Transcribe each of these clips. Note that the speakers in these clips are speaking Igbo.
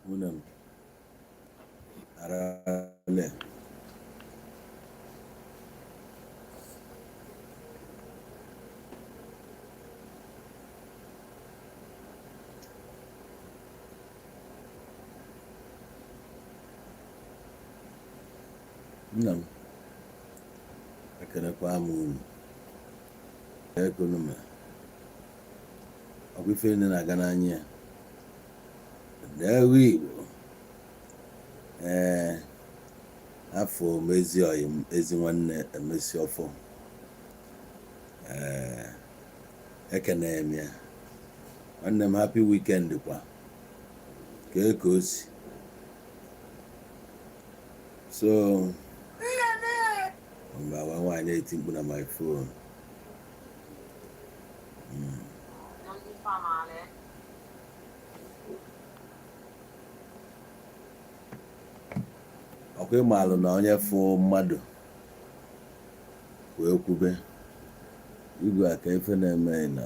Nwunye m arale. Nna m, ekenekwa m unu. Ekunu m ọkwa ife niile na-aga n'anya ya. Ndewo Igbo. Ee, afọ m ezi ọyị m, ezi nwanne emesi ọfọ. Ee, ekene m ya. Nwanne m, happy weekend kwa. Kee ka o si? So mgbe awa nwaanyị na-eti mkpu na my phone. Non gli fa male. Ọkwa ịmalụ na onye fụ mmadụ wee kwube igwe a ka ife na-eme na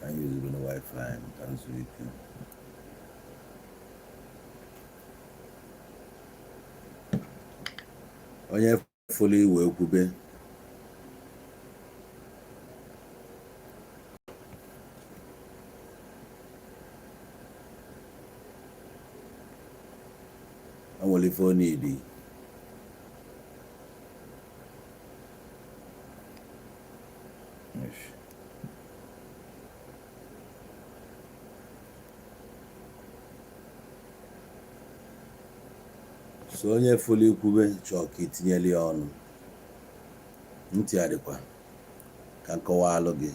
anyị yuzuru na wifi m ka m zuo ike. Onye fụlụ wee kwube, o nwere ife ọ na-edi. So onye fụlụ ikwube chọọ ka itinyere ya ọnụ ntị adịkwa ka nkọwalụ gị.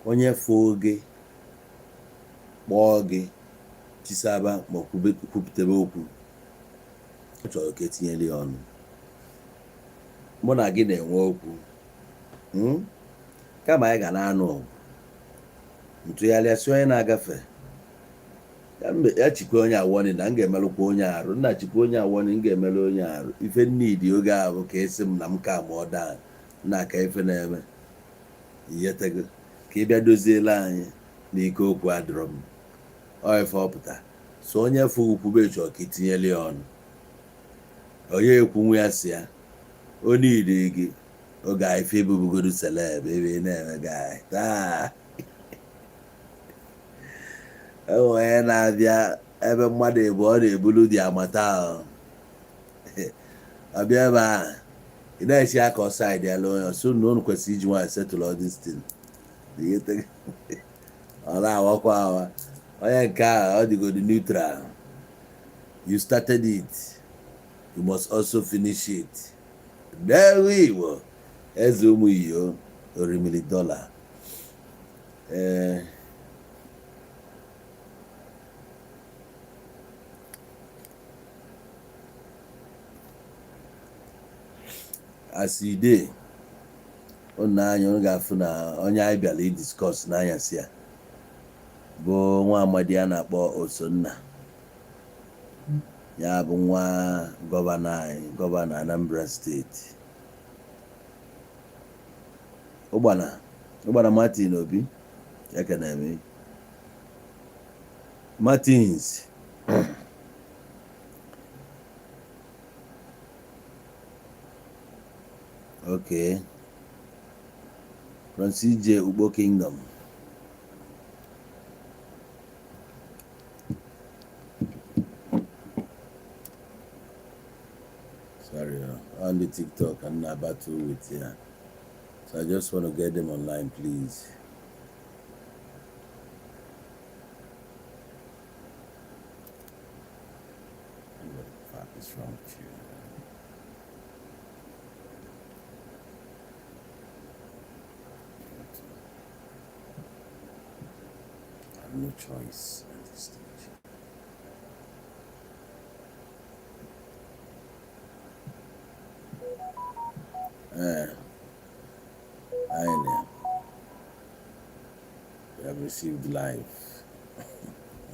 Onye fụ gị kpọọ gị chisaba ma kwupụtebe okwu, ọ chọrọ ka etinyere ya ọnụ. Mụ na gị na-enwe okwu, kama anyị ga na-anụ ọgụ ntụgharịa, si onye na-agafe ya chikwa onye awọni na m ga-emelụkwa onye arụ nna, chikwa onye awọni m ga-emelụ onye arụ. Ife nnidi oge ahụ ka esi m na m ka mụọ daa na aka ife na-eme iyetego ka ị bịa doziela anyị n'ike okwu adịrọ m ọ ife ọpụta. So onye fụ kwube chọọ ka itinyere ya ọnụ, onye ekwunwu ya si ya onye iri gị oge a ife ebubugodu celeb ebe ị na-eme gị taa. Enwe onye na-abịa ebe mmadụ ebu ọ na-ebulu dị amata ọbịa ebe ahụ ị na-esi aka ọsaịdị ya onye ọsọ na unu kwesịrị iji nwaanyị settle all this thing. Ọ na-awakwa awa onye nke a ọ dịgodu neutral. You started it, you must also finish it. Ndewo Igbo, eze ụmụ iyo orimili dọla. Ee, as e dey, unu anya unu ga-afụ na onye anyị bịara idiscuss n'anyasị a bụ nwa amadi a na-akpọ Osonna. Ya bụ nwa gọvanọ anyị, gọvanọ Anambra Steeti, Ụgbana Ụgbana Martin Obi. Ekene m Martins. Okay, from CJ Ugbo Kingdom. Sorry, on the TikTok I'm not battle with here, so I just want to get them online, please. What the fuck is wrong with you? I have no choice at this stage. I know. We have received live.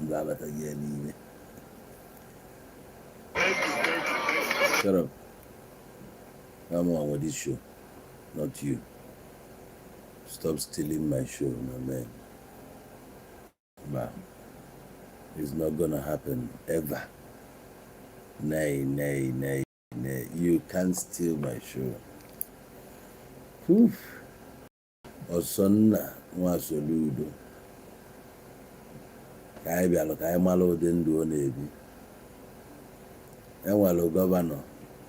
Ndị abataghị ya n'ime. Shut up. I'm on with this show, not you. Stop stealing my show, my man. Mba, it's not gonna happen ever. Nay, nay, nay, nay. You can't steal my show. Whew. Ọsọnna nwa Soludo ka anyị bịalụ ka anyị mara ụdị ndụ ọ na-ebi. Enwere governor,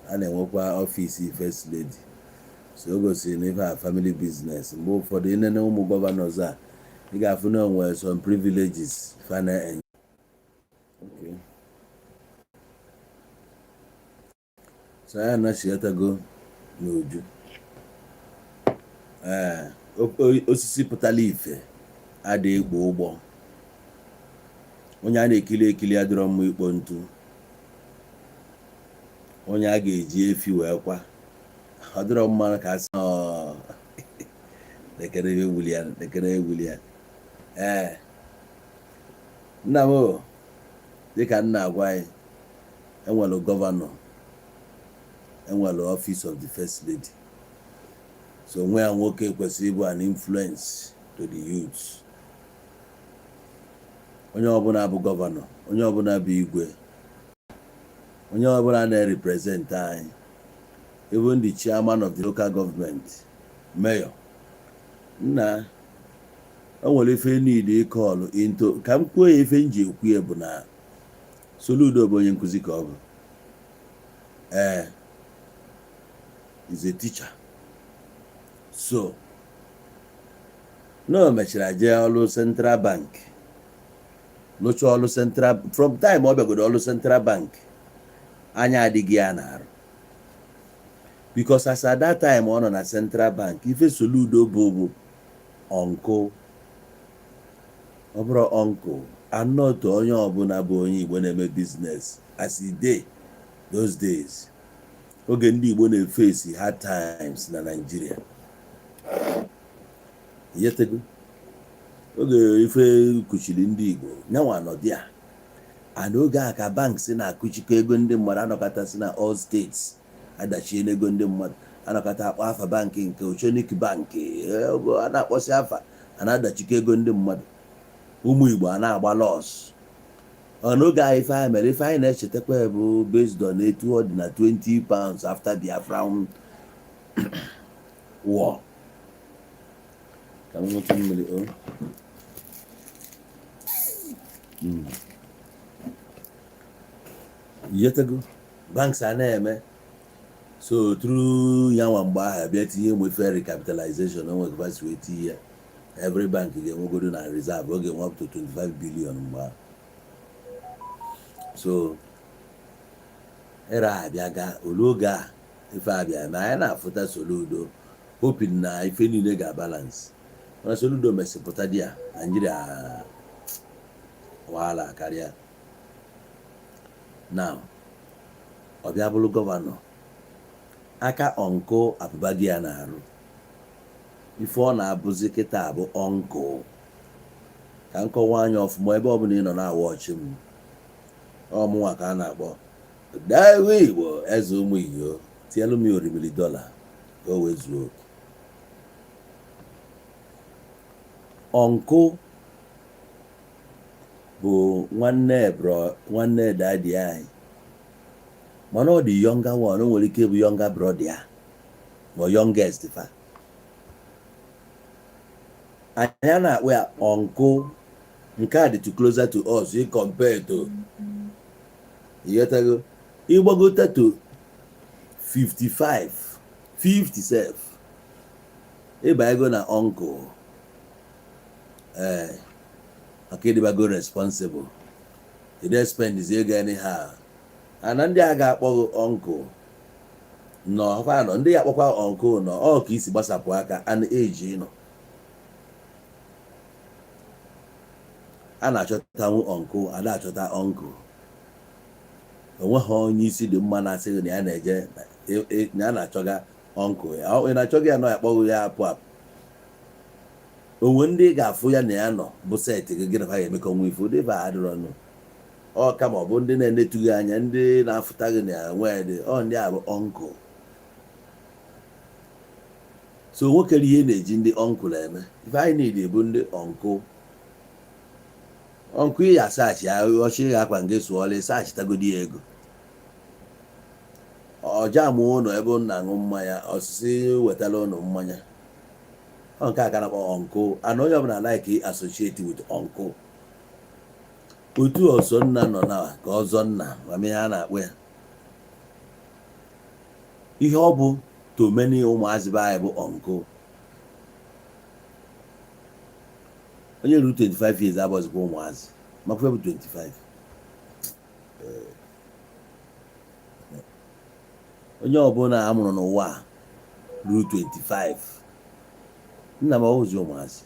a na-enwekwa office first lady, so o gosiri na ife a family business. Mgbe ụfọdụ inene ụmụ governors a, ị ga-afụ na onwere some privileges fa na-enye. Okay. So anyị anachighatago n'uju. Ee, osisi pụtara ife adịghị egbo ụgbọ. Onye a na-ekili ekili adịrọ mma ikpo ntu. Onye a ga-eji efi wee kwa, ọ dịrọ mma ka a sị lekere ewuli ya, lekere ewuli ya. Ee, nna m, dịka nna agwa anyị, enwere governor, enwere office of the first lady, so onwe ya nwoke kwesịrị ịbụ an influence to the youth. Onye ọbụla bụ governor, onye ọbụla bụ igwe, onye ọbụla na-represent anyị, even the chairman of the local government, mayor, nna, o nwere ife need ịcall into. Ka m kwuo ya, ife m ji ekwu ya bụ na Soludo bụ onye nkụzi ka ọ bụ. Ee, is a teacher, so na o mechara jee ọrụ central bank, lụcha ọrụ central. From time ọ bịagodo ọrụ central bank, anya adịghị ya n'arụ, because as at that time ọ nọ na central bank, ife Soludo bụ uncle. Ọ bụrụ uncle anọtụ onye ọbụla bụ onye Igbo na-eme business as e dey those days, oge ndị Igbo na-efesi hard times na Nigeria, yetego oge ife kuchiri ndị Igbo nyanwa nọdị a, and oge a ka banks na-akụchikọ ego ndị mmadụ, anọkọtasị na all states adachie n'ego ndị mmadụ, anọkọta akpọ afa bankị nke Oceanic Bank, a na-akpọsị afa, a na-adachikọ ego ndị mmadụ, ụmụ Igbo a na-agba loss. Ọ n'oge a ife anyị mere, ife anyị na-echetakwa bụ based on etu ọ dị na £20 after Biafra war. Ka m nweta mmiri o. Yetego banks a na-eme so through ya nwa mgbe ahụ bịa tinye ụmụ ife recapitalization, o nwekwa si wee tinye ya, every bank ga-enwegodo na reserve, ọ ga-enwe up to 25 billion mgbe ahụ. So era abịa ga olu oge a ife abịa ma anyị na-afụta Soludo, hoping na ife niile ga-balance, mana Soludo mesịpụta di ya Naijiria wahala karịa. Now ọ bịa bụrụ governor, aka uncle apụbaghị ya na-arụ ife ọ na-abụzi kịta bụ uncle. Ka m kọwaa anya ọfụma, ebe ọbụla ị nọ na-awa ọchị m, ọmụnwa ka a na-akpọ Dawe Igbo, eze ụmụ iyo, tielu m ya orimiri dọla ka o wee zuo oke. Uncle bụ nwanne bro, nwanne daddy anyị, mana ọ dị younger one. O nwere ike ịbụ younger brother ya ma youngest fa. Anyị a na-akpọ ya uncle. Nke a dị too closer to us in compare to, ịghọtago, ịgbagote to 55, 57, ịba ego na uncle. Ee, maka ịdịbago responsible, ị dey spend ego anyhow. Ana ndị a ga-akpọ gị uncle nọ fa nọ, ndị ya akpọkwa uncle nọ, ọ ka isi gbasapụ aka and age ị nọ, a na-achọtanwu uncle, a na-achọta uncle. Onweghị onye isi dị mma na-asị gị na ya na-eje na ya na-achọga uncle ya. Ị na-achọga ya nọ, ya kpọghị ya apụ apụ. Onwe ndị ị ga-afụ ya na ya nọ bụ set gị, gị na ha ga-emekọ nwa ife ụdị ife a adịrọ nụ. Ọ kama ọ bụ ndị na-enetu gị anya, ndị na-afụta gị na nwee dị ọ, ndị a bụ uncle. So nwokere ihe na-eji ndị uncle eme ife anyị niile bụ ndị uncle. Uncle ya asachi ya ọchị ya akwa nke sụọla, ịsachitagodi ya ego ọja mụọ ụlọ ebe ụnụ na-aṅụ mmanya, osisi wetara ụnụ mmanya. Ọ nke a ka na-akpọ uncle, and onye ọbụla like associate with uncle. Otu ọsọ nna nọ na ka ọzọ nna mama ihe a na-akpọ ya, ihe ọ bụ to many ụmụazị be anyị bụ uncle. Onye ruru 25 years abụzikwa ụmụazị, makwa bụ 25. Onye ọbụla a mụrụ n'ụwa a ruru 25, nna m, ọwụzi ụmụazị.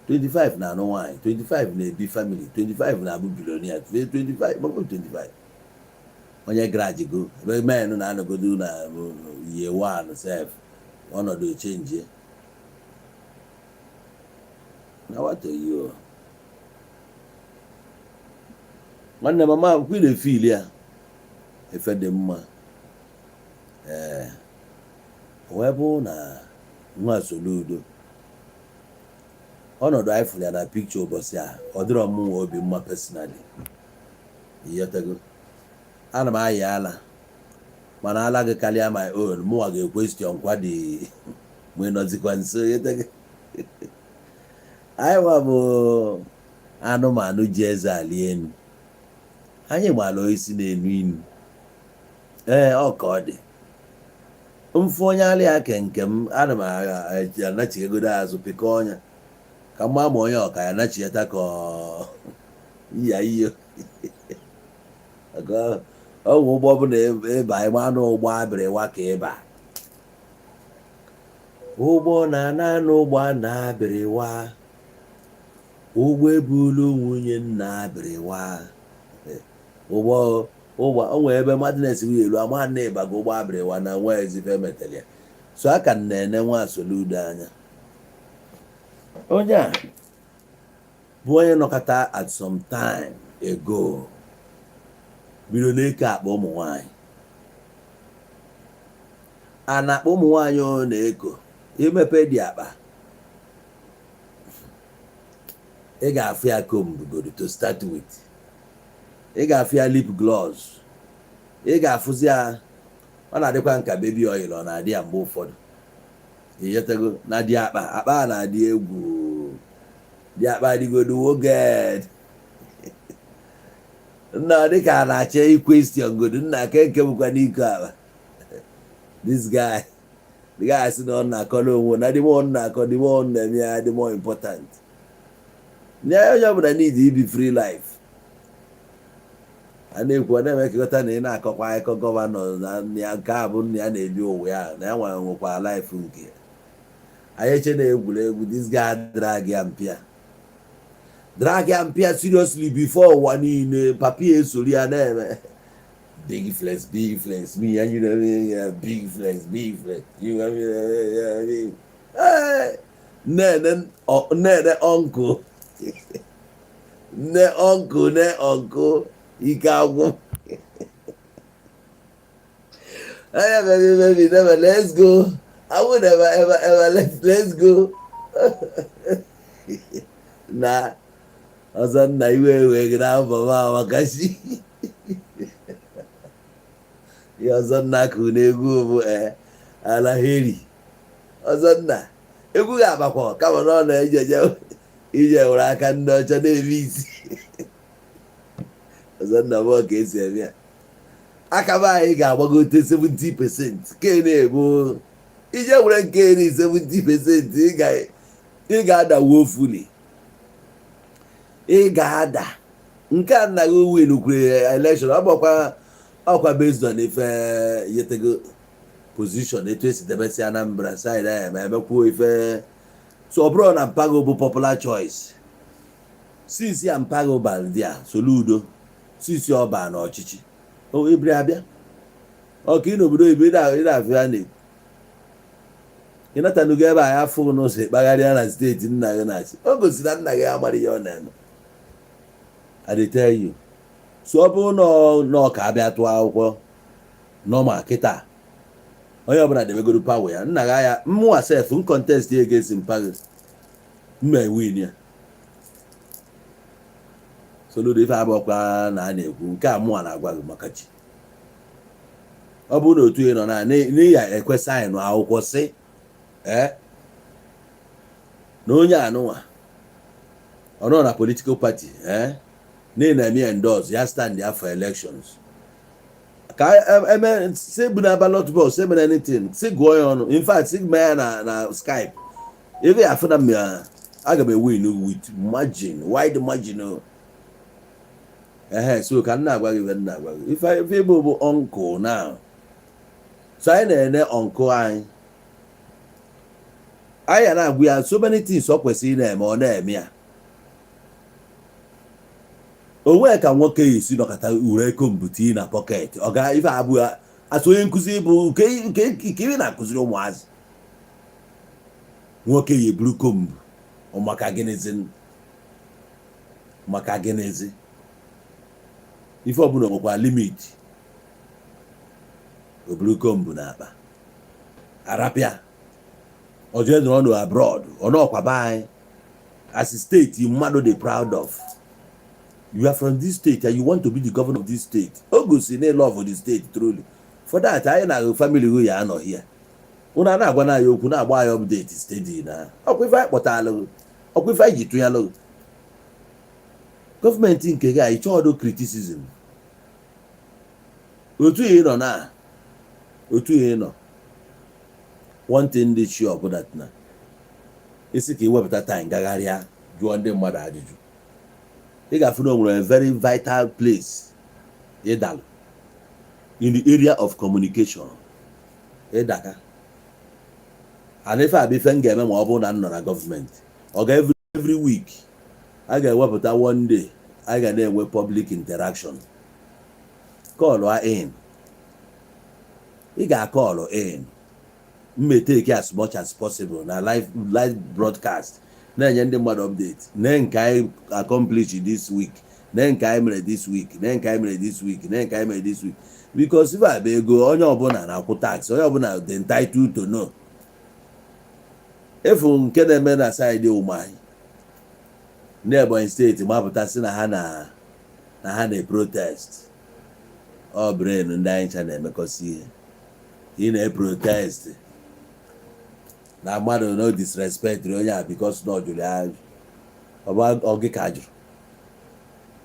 25 na-anụ nwaanyị, 25 na-ebi family, 25 na-abụ billionaire, 25 makwa 25 onye grajigo ebe men na-anọgodo na year one sef, ọnọdụ echenjie na what you. Nwanne mama akwụkwọ ị na-efili ya efe dị mma. Ee, wee bụ na nwa Soludo, ọnọdụ anyị fụrụ ya na pikchọ ụbọchị a, ọ dịrọ m nwa obi mma personally. Ịghọtago? Ana m ayị ala, mana ala gị karịa my own. Mụnwa ga-equestion kwa dị ma ị nọzikwa nso. Ịghọtago? Anyị nwa bụ anụmanụ ji eze ali elu, anyị gbara isi na-enu inu. Ee, ọ ka ọ dị mfụ onye alị ya ke nke m, ana m anachigodo azụ pịkọ ọnya ka mma ma onye ọka ya anachieta ka iya iyo ọgwụ ụgbọ ọbụla ịba ịgba anụ ụgbọ abịrịwa ka ịba ụgbọ na-ana anụ ụgbọ na-abịrịwa ụgbọ ebulu nwunye nna abịrịwa ụgbọ ụgbọ. O nwere ebe mmadụ na-esighị elu ama na ịbago ụgbọ abịrịwa na nwa ezife metere ya. So a ka na-ene nwa Soludo anya, onye a bụ onye nọkọta at some time ago bido na-eke akpa ụmụ nwanyị a na-akpa ụmụ nwanyị ọ na-eko. Imepe dị akpa, ị ga-afụ ya comb godo to start with, ị ga-afụ ya lip gloss, ị ga-afụzi ya ọ na-adịkwa nka baby oil, ọ na-adị ya mgbe ụfọdụ. Ịghọtago? Na dị akpa, akpa a na-adị egwu, dị akpa adịgodo woged nna, dịka a na-achọ iquestion godo nna ka nke bụkwa n'iko akpa. This guy, the guy sị na ọ na-akọ n'onwe na dị more na-akọ, dị more na-eme ya dị more important. Nye onye ọbụla need ibi free life. A na-ekwu, ọ na-eme ka ịghọta na ị na-akọkwa akụkọ governor na ya nke a bụ nna ya na-ebi ụwa ya na ya nwere nwekwa life nke ya. Anyị eche na egwuregwu. This guy drag ya mpịa, drag ya mpịa seriously before ụwa niile. Papi esoro ya na-eme big flex, big flex, me and you know, yeah, big flex, big flex, you know, yeah, yeah. Hey, nne nne, uncle, nne, uncle, nne, uncle, ike agwụ. Hey, baby, baby, never let's go. I will never ever ever let's go. Na ọzọ nna, iwe ewe gị na mbọ m amakachi ihe ọzọ nna kụ n'egwu bụ ee ala heri. Ọzọ nna, egwu ga-agbakwa kama na ọ na-ejeje ije were aka ndị ọcha na-eme isi. Ọzọ nna m, ka esi eme ya, aka be anyị ga-agbagote 70% ke na-ebu ije were nke eri 70%. Ị ga-ada woefully, ị ga-ada. Nke a nna gị win kwere election, ọ bụkwa ọkwa based on ife yetego position etu esi debesi Anambra side ahụ, ma emekwuo ife. So ọ bụrụ na mpago bụ popular choice since ya mpago baldia Soludo since ọ baa n'ọchịchị o ebiri abịa ọka ị n'obodo oyibo, ị na-afụ ya na-ekwu ịnatanugo ebe a ya afụghị n'ụzọ ịkpagharịa na steeti nna gị na-achị. O gosi na nna gị amara ihe ọ na-eme. I dey tell you. So ọ bụrụ na ọ ka abịa tụọ akwụkwọ nọma kịta, Onye ọbụla debegoro power ya. Nna gha ya mmụọ sef n contest ya against mpa gị, mma win ya. Soludo, ife abụọkwa na a na-ekwu nke a, mụnwa na-agwa gị maka chi. Ọ bụrụ na otu ị nọ na n'iya ekwe sign akwụkwọ sị ee na onye anụnwa ọ nọ na political party, ee, na na-eme endorse ya, stand ya for elections, ka eme si bụ na ballot box, emere anything, si gụọ ya ọnụ. In fact, si mee ya na Skype, ebe ya afụ na mme aga m ewin with margin, wide margin o. Ehe, so ka m na-agwa gị ife m na-agwa gị, ife ịbụ bụ uncle now. So anyị na-ene uncle anyị, anyị ya na-agwa ya so many things ọ kwesịrị ị na-eme, ọ na-eme ya. O nwee ka nwoke ya esi nọkọta ure eko mbute na pocket. Ọ ga ife abụghị asụ onye nkụzi bụ nke ị na-akụziri ụmụazị. Nwoke ya eburu comb maka gịnịzi? Maka gịnịzi? Ife ọbụla nwekwa limit. O buru comb na akpa arapịa, ọjọọ nọrọ nọ abroad, ọ nọkwa be anyị as a state mmadụ dị proud of. You are from this state and you want to be the governor of this state. O gosi na love the state truly. For that, anyị na family gị ya anọ here, unu a na-agwa na anyị okwu, na-agba anyị update steady na ọkwa ife anyị kpọtalụ, ọkwa ife anyị ji tụnyalụ gọọmenti nke gị. Anyị chọọdụ criticism. Otu ị nọ na otu ị nọ, one thing dị sure bụ that na isi ka iwepụta time gagharịa jụọ ndị mmadụ ajụjụ, ị ga-afụ na o nwere a very vital place ịdalụ in the area of communication. Ịdaka and ife abụ ife m ga-eme ma ọ bụrụ na m nọ na gọọmenti, ọ ga every week a ga-ewepụta one day a ga na-enwe public interaction. Call in, ị ga-acall in, mme take as much as possible na live broadcast, na-enye ndị mmadụ update nee nke anyị accomplish this week, nee nke anyị mere this week, nee nke anyị mere this week, nee nke anyị mere this week, because ife a bụ ego onye ọbụla na-akwụ tax, onye ọbụla dị entitled to know. Efu nke na-eme na side Ụmụahị, ndị Ebonyi Steeti mapụta sị na ha na ha na-protest. Ọ brain ndị anyị ncha na-emekọsi ihe. Ị na-protest na mmadụ no disrespect onye a because na ọ jụrụ ya ajụ. Ọ bụ ọ gị ka ajụrụ?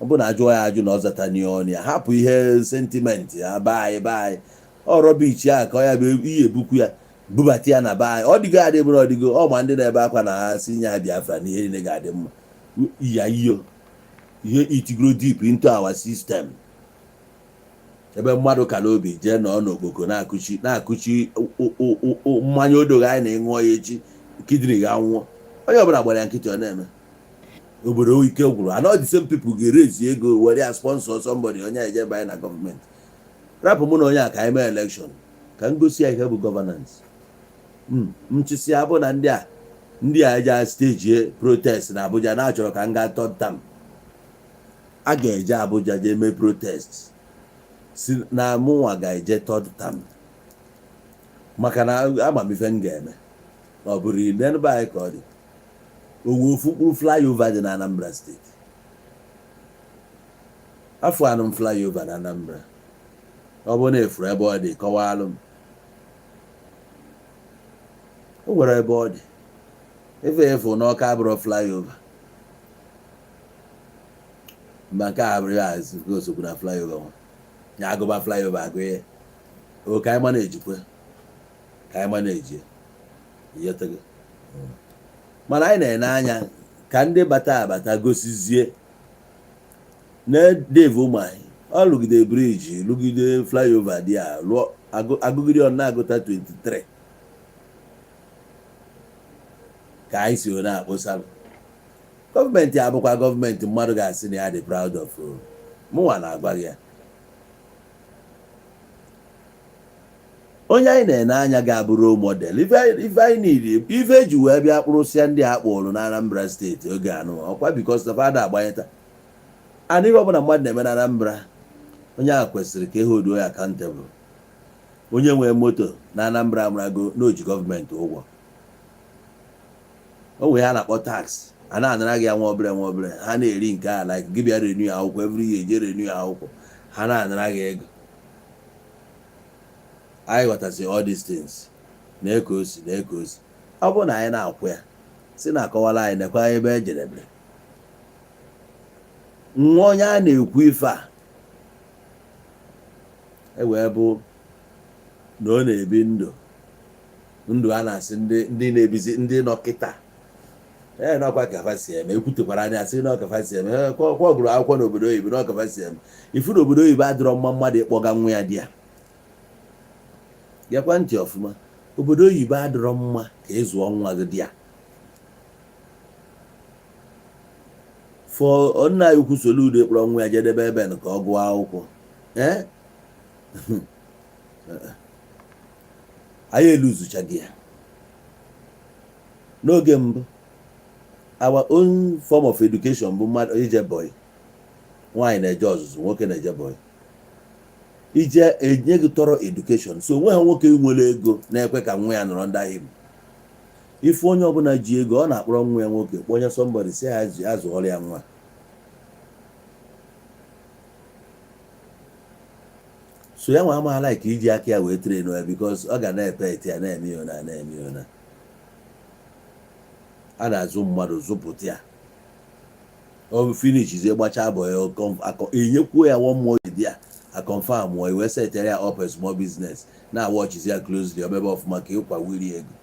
Ọ bụ na ajụọ ya ajụ na ọ zata n'ihe ọnụ ya, hapụ ihe sentiment ya. Be anyị, be anyị, ọ rubbish a ka ọ ya bụ ihe ebukwu ya bubata ya na be anyị. Ọ dịgo adị bụrụ ọdịgo ọ ma ndị na-ebe akwa na ha si nye ha Biafra na ihe niile ga-adị mma ya. Iyo ihe itigoro deep into our system, ebe mmadụ kara obi jee nọ n'okpoko na-akụchi na-akụchi mmanya odoghị anyị na ịṅụọ ya echi, kidney ga-anwụọ. Onye ọbụla gbara ya nkịtị, ọ na-eme obodo ike gwụrụ. And all the same people ga-erezi ego were ya sponsor somebody, onye eje banye na gọọmenti. Rapụ mụ na onye a ka anyị mee election, ka m gosi ya ihe bụ governance. Nchịsị abụ na ndị a eje stage protest na Abuja na-achọrọ ka m gaa third term. A ga-eje Abuja jee mee protest si na mụnwa ga-eje third term, maka na ama m ife m ga-eme. Ọ bụrụ n'ebe anyị ka ọ dị, onwe ofu mkpụrụ flyover dị na Anambra Steeti. Afọ anụ m flyover na Anambra, ọ bụrụ na efuru ebe ọ dị, kọwalụ m. O nwere ebe ọ dị efe efu n'Ọka abụrụ flyover? Mba, nke a abụrụ ya osokwu na flyover nwa ya agụba flyover agụ ya. O ka anyị ma na-ejikwa, ka anyị ma na-eji iyetego. Mana anyị na-ene anya ka ndị bata abata gosizie na Dave Umahi ọ lụgide bridge, lụgide flyover dị a lụọ, agụgide ọ na-agụta 23 ka anyị si na-akpụsalụ gọọmenti. Abụkwa gọọmenti mmadụ ga-asị na ya dị proud of o. Mụnwa na-agwa gị ya, onye anyị na-ene anya ga-abụ role model. Ife anyị niile, ife eji wee bịa kpụrụsịa ndị a kpụrụ na Anambra Steeti oge anụ ọkwa, because na fada agbanyeta ana. Ihe ọbụla mmadụ na-eme na Anambra, onye ahụ kwesịrị ka e hold ya accountable. Onye nwee moto na Anambra amarago na o ji gọọmenti ụgwọ. O nwere ha na-akpọ tax, a na-anara gị ya nwa obere nwa obere. Ha na-eri nke a, like gị bịa renew akwụkwọ every year, je renew akwụkwọ, ha na-anara gị ego. Anyị ghọtasị all these things na-eke osi na-eke osi. Ọ bụrụ na anyị na-akwụ ya, si na-akọwara anyị nekwa ebe ejedebere nwa onye a na-ekwu ife a ewee bụ na ọ na-ebi ndụ ndụ a na-asị ndị na-ebizi ndị nọ kịta ee n'ọkwa kafa si eme. Ekwutekwara anya asị na ọkafa si eme kwa gụrụ akwụkwọ n'obodo oyibo na ọkafa si eme. Ifu n'obodo oyibo adịrọ mma mmadụ ịkpọga nwa ya di ya. Gekwa ntị ọfụma, obodo oyibo adịrọ mma ka ị zụọ nwa gị di ya. Fọ nna ya ukwu Soludo kpọrọ nwa ya jedebe ebe ka ọ gụọ akwụkwọ. Ee, anyị eluzuchaghị ya. N'oge mbụ, our own form of education bụ mmadụ ije boy, nwaanyị na-eje ọzụzụ, nwoke na-eje boy, ije enye gị tọrọ education. So onwe ha nwoke nwere ego na-ekwe ka nwa ya nọrọ ndị ahịa. Ife onye ọbụla ji ego, ọ na-akpọrọ nwa ya nwoke kpọnye somebody, si ya azụọrọ ya nwa. So ya nwa amaala ka iji aka ya wee train ya, because ọ ga na-epe ete ya na-eme ya na na-eme ya na a na-azụ mmadụ zụpụta ya. O finishizie, gbachaa bọ ya, enyekwuo ya one more ya aconfirm wee wee setere ya up a small business na-awatchizi ya closely, omebe ọfụma ka ịkwa wiri ego.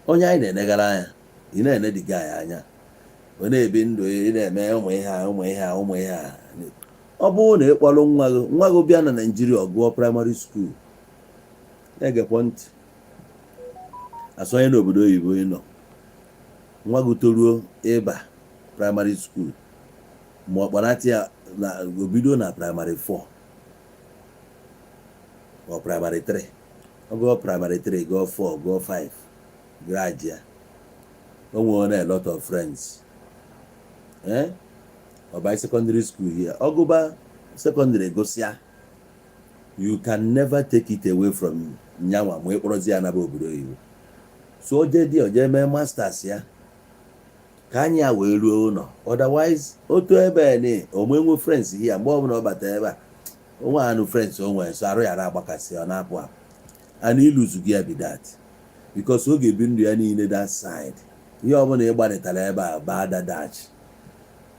Onye anyị na-enegara anya, ị na-ene the guy anya, ọ na-ebi ndụ, ị na-eme ụmụ ihe a, ụmụ ihe a, ụmụ ihe a. Ọ bụrụ na ị kpọrọ nwa gị, nwa gị bịa na Naijiria, ọ gụọ primary school, na-egekwa ntị, asonye n'obodo oyibo ị nọ, nwa gị toruo ịba primary school, ma ọ kpọnata ya na obido na primary 4 ọ primary 3, ọ gụọ primary 3, gụọ 4, gụọ 5, grad ya, o nwere a lot of friends. Eh, ọ banye secondary school here, ọ gụba secondary, gụsịa, you can never take it away from nyanwa ma ị kpọrọzi ya naba obodo oyibo. So o jee dị, o jee mee masters ya ka anyị ya wee ruo ụlọ. Otherwise, otu ebe ni onwe friends here, mgbe ọbụla ọ bata ebe a, onwe anụ friends o nwere, so arụ ya na-agbakasị, ọ na-apụ apụ and iluzu gị ya be that, because ọ ga-ebi ndụ ya niile that side. Ihe ọbụla ị gbanịtara ebe a baa dadach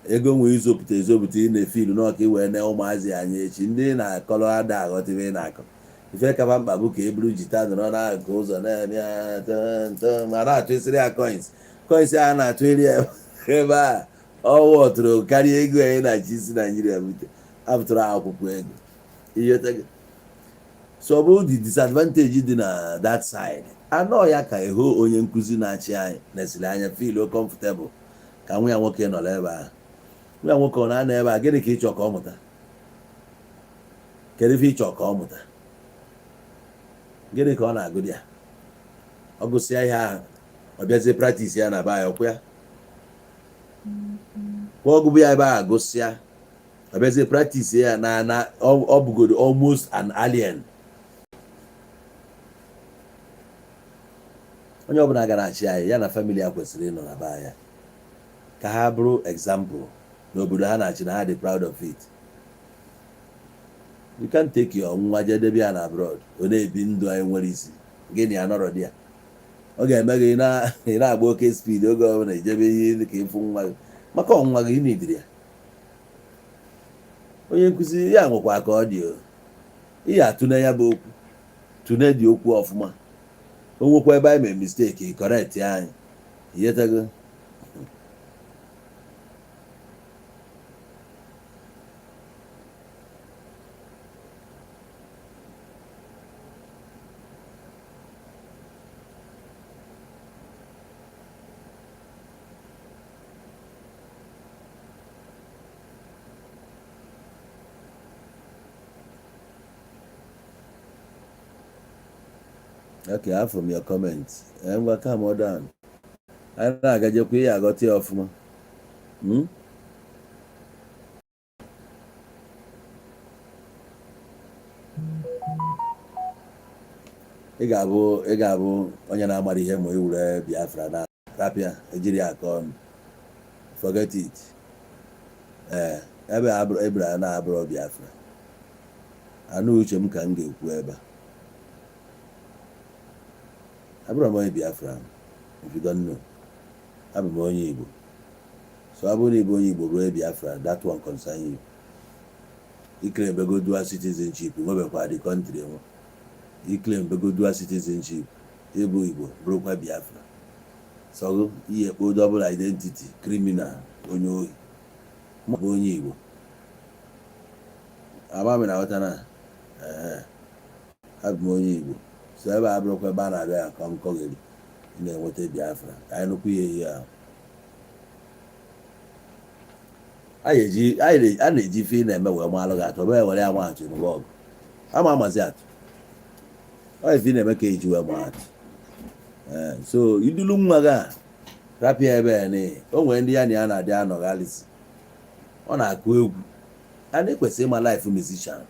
ego nwee izopụta ezopụta, ị na-efilu n'ọka i wee nee ụmụazị anya echi. Ndị na-akọrọ ada aghọta ife ị na-akọ. Ife kaba mkpa bụ ka e buru jita nọrọ n'akụkụ ụzọ na-eme ya tọ ma na-atụ isiri ya coins. Coins a na-atụ iri ya ebe a, ọ wọtụrụ karịa ego anyị na-achị isi Naijiria bute apụtara akwụkwọ ego ihe. So ọ bụ the disadvantage dị na that side anọ ya ka ịhụ onye nkụzi na-achị anyị nesiri anya feel comfortable ka nwa ya nwoke nọrọ ebe ahụ. Nwa ya nwoke ọ na-anọ ebe a, gịnị ka ị chọ ka ọ mụta? Kedu ife ị chọ ka ọ mụta? Gịnị ka ọ na-agụ ya? Ọ gụsịa ihe ahụ, ọ bịazie practice ya na be anyị. Ọkwa ya kwa ọgụbụ ya ebe a, gụsịa, ọ bịazie practice ya na ọ bụgodo almost an alien. Onye ọbụla gara achị anyị, ya na family ya kwesịrị ịnọ na be anyị ka ha bụrụ example n'obodo ha na-achị, na ha dị proud of it. You can't take your nwa jedebe ya na abroad, ọ na-ebi ndụ anyị nwere isi gịnị ya nọrọ dị ya. Ọ ga-eme gị ị na-agba oke speed oge ọbụla ijebe ihe ka ịfụ nwa gị, maka ọnwa gị nidiri ya. Onye nkụzi ya nwekwa ka ọ dị o, ị ya atụne ya bụ okwu, tụne dị okwu ọfụma. O nwekwa ebe anyị mere mistake, correct ya anyị ihetego. Okay, afọ m your comment. Ngwa, calm down, anyị na-agajekwa ihe aghọta ya ọfụma. Hmm? Ị ga-abụ onye na-amara ihe ma ị were Biafra na rapịa ejiri ya aka ọnụ. Forget it. Ee, ebe ebere na-abụrụ Biafra anụ uche m ka m ga-ekwu ebe a. Abụrụ m onye Biafra. If you don't know, abụ m onye Igbo. So ọ bụrụ na ịbụ onye Igbo ruo Biafra, that one concern you. Iclaim bego dual citizenship, nwebekwa the country nwe. Iclaim bego dual citizenship, ịbụ Igbo bụrụkwa Biafra, so ihe kpo double identity criminal, onye ohi. Mụ bụ onye Igbo, ama m na ghọta na ee, abụ m onye Igbo. So ebe a bụrụkwa ebe a na-abịa akọ nkọgheri ị na-enweta Biafra. Ka anyị nụkwa ihe ihe ahụ a na-eji ife ị na-eme wee malụ gị atụ. Ọ bụghị were ya nwa atụ n'ụwa ọgụ ama amazi atụ. Ọ ife ị na-eme ka eji wee maa atụ. Ee, so idulu nwa gị a, rapịa ebe a na o nwere ndị ya na ya na-adị anọghalịsị. Ọ na-akụ egwu, a na-ekwesị ịma life musician.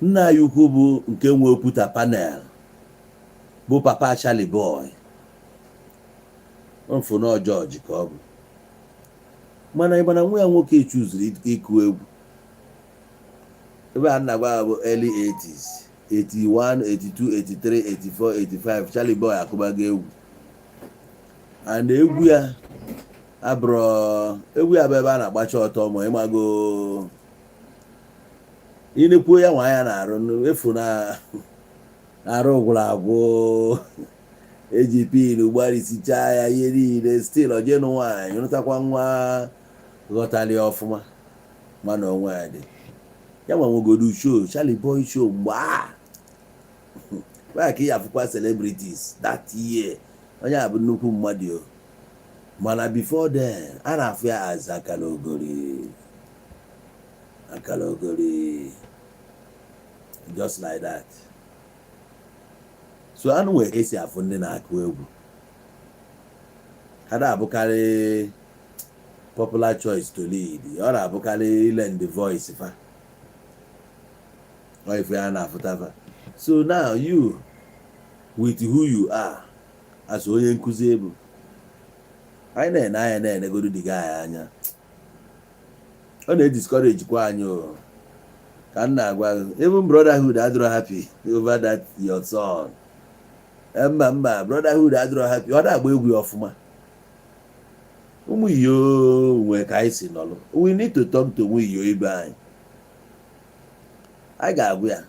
Nna anyị ukwu bụ nke nwe Oputa panel bụ papa Charlie Boy mfụ na Jọji ka ọ bụ, mana ịgbana nwa ya nwoke chuzuru ịkụ egwu. Ebe a na-agwa bụ early 80s, 81, 82, 83, 84, 85. Charlie Boy akụbago egwu, and egwu ya abụrụ egwu ya bụ ebe a na-agbacha ọtọ. Ma ịmago inekwuo ya nwa ya na-arụ efu na arụ gwụrụ agwụ, eji pin gbarịsichaa ya ihe niile. Still ojenụ nwaanyị rụtakwa nwa, ghọtali ọfụma. Mana onwe ya dị ya nwa nwegodu show, Charlie Boy show. Mgbe a ya ka ị afụkwa celebrities that year, onye a bụ nnukwu mmadụ o. Mana before then, a na-afụ ya as akalogori, akalogori, just like that. So anụ nwere ka esi afụ ndị na-akụ egwu, ha na-abụkarị popular choice to lead. Ọ na-abụkarị lend the voice fa. Ọ ife a na-afụta fa. So now, you with who you are as onye nkụzi egwu, anyị na-ene anya, na-enegodu dị gị anya, ọ na-ediscourage kwa anyị o. Ka m na-agwa gị, even brotherhood adịrọ happy over that your son. Mba, mba, brotherhood adịrọ happy. Ọ na-agba egwu ya ọfụma. Ụmụ iyo nwee ka anyị si nọlụ. We need to talk to ụmụ iyo ibe anyị. Anyị ga-agwa ya,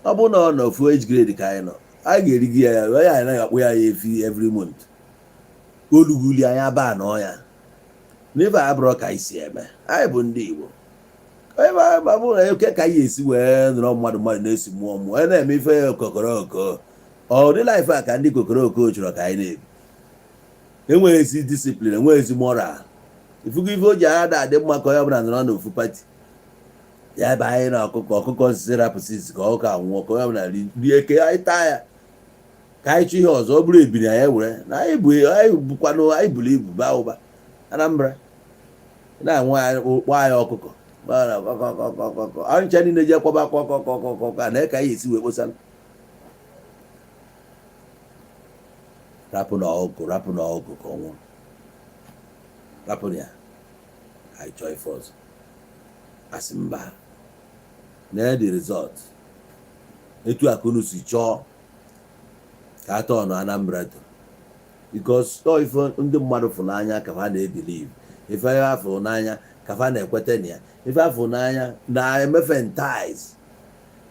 ọ bụrụ na ọ nọ ofu age grade ka anyị nọ, anyị ga-erigi ya. Onye anyị anaghị akpụ ya ya efi every month, oluguli anyị aba anọ ya n'ife abụrọ ka anyị si eme. Anyị bụ ndị Igbo. Ebe ọ bụrụ na eke ka anyị esi wee nọrọ, mmadụ mmadụ na-esi mmụọ mmụọ, onye na-eme ife kokoroko, ọ dị life a ka ndị kokoroko chọrọ ka anyị na-ebi. Enweghị ezi discipline, enweghị ezi moral. Ifugo ife o ji ada adị mma ka onye ọbụla nọrọ n'ofu party ya. Ebe anyị na ọkụkọ ọkụkọ nsisi rapụsị isi ka ọkụkọ anwụọ, ka onye ọbụla rie ke anyị taa ya, ka anyị chụ ihe ọzọ. Ọ bụrụ ebiri anyị were na anyị bụ, anyị bụkwanụ, anyị buru ibu baa ụba. Anambra na-anwe anyị kpọọ anyị ọkụkọ kọkọkọkọkọ. Anyị ncha niile ji ekwaba kọkọkọkọkọ na ka anyị esi wee kposara. Rapụ na ọkụkọ, rapụ na ọkụkọ ka ọ nwụrụ, rapụ ya. Anyị chọọ ife ọzọ, asị mba na the result etu akụnụ si chọọ ka atọ ọnụ Anambra to, because ọ ife ndị mmadụ fụrụ n'anya ka ha na-ebelieve, ife ha fụrụ n'anya ka fa na-ekweta na ya, ife afụ n'anya na-emefe ntais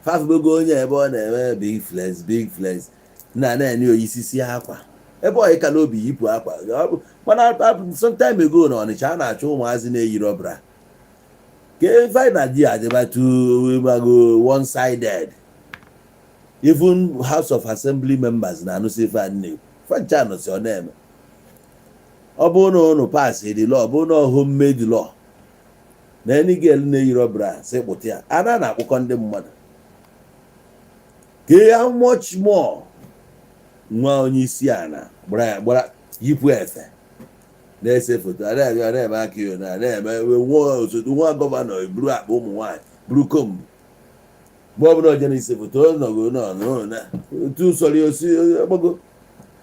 fafụbego onye ebe ọ na-eme big flex, big flex na na-enye oyisisi akwa ebe ọ ka n'obi yipụ akwa. Mana some time ago na Ọnịcha, a na-achọ ụmụazị na-eyi rọbra ka ife na di adịbatu mago one sided. Even House of Assembly members na-anụsị ife a na-ekwu, fancha anụsị. Ọ na-eme, ọ bụrụ na ụnụ pass the law, ọ bụrụ na homemade law na any girl na-eyi rọbra sị kpụta ya, a na na-akpụkọ ndị mmadụ ka how much more nwa onye isi ala gbara gbara yipụ efe na-ese foto, a na-eme, a na-eme aka iyo na na-eme nwa osote nwa governor eburu akpa ụmụ nwaanyị buru kombu. Mgbe ọbụla oje na-ese foto, ọ nọgo nọ na otu usoro osi gbago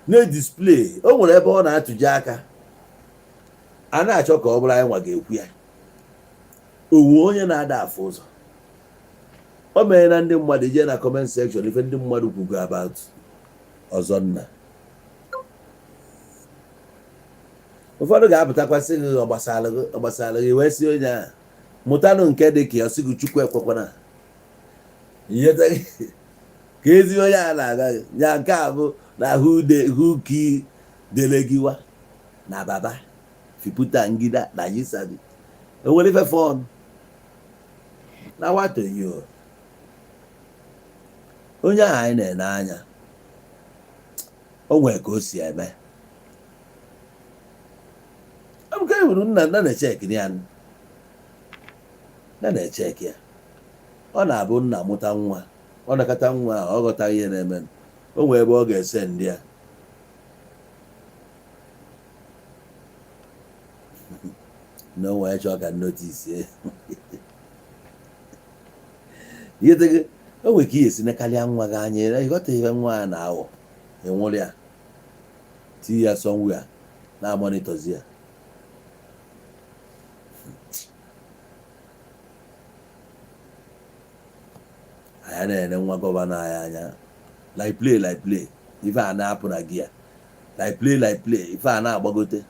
na-edisplay. O nwere ebe ọ na-atụje aka, a na-achọ ka ọ bụrụ anyị nwa ga-ekwu ya. Owu onye na-ada afụ ụzọ, o mere na ndị mmadụ jee na comment section, ife ndị mmadụ kwugo about ọzọ nna. Ụfọdụ ga-apụtakwasị gị, ọ gbasara gị, ọ gbasara gị, wee sị onye a mụtanụ nke dị ka ya, sị gị Chukwu ekwekwana ihe ka ezi onye a na-aga gị ya. Nke a bụ na huki delegiwa na baba fiputa ngida na yisabi enwere ife fọn na watonyo. Onye ahụ anyị na-ene anya, o nwere ka o si eme nke hụrụ nna nna na-echeki ya, nna na-echeki ya. Ọ na-abụ nna mụta nwa, ọ nakọta nwa ahụ, ọ ghọta ihe na-eme. O nwere ebe ọ ga-ese ndị a na o nwee chọọ ka notice ihe o nwere ka ihe esi nekarịa nwa gị anya, ịghọta ihe nwa a na-aghọ, enwere ya tinye ya somewhere na-amonitorzi ya. Anyị na-ene nwa governor anyị anya like play, like play. Ife a na-apụ na gia like play, like play. Ife a na-agbagote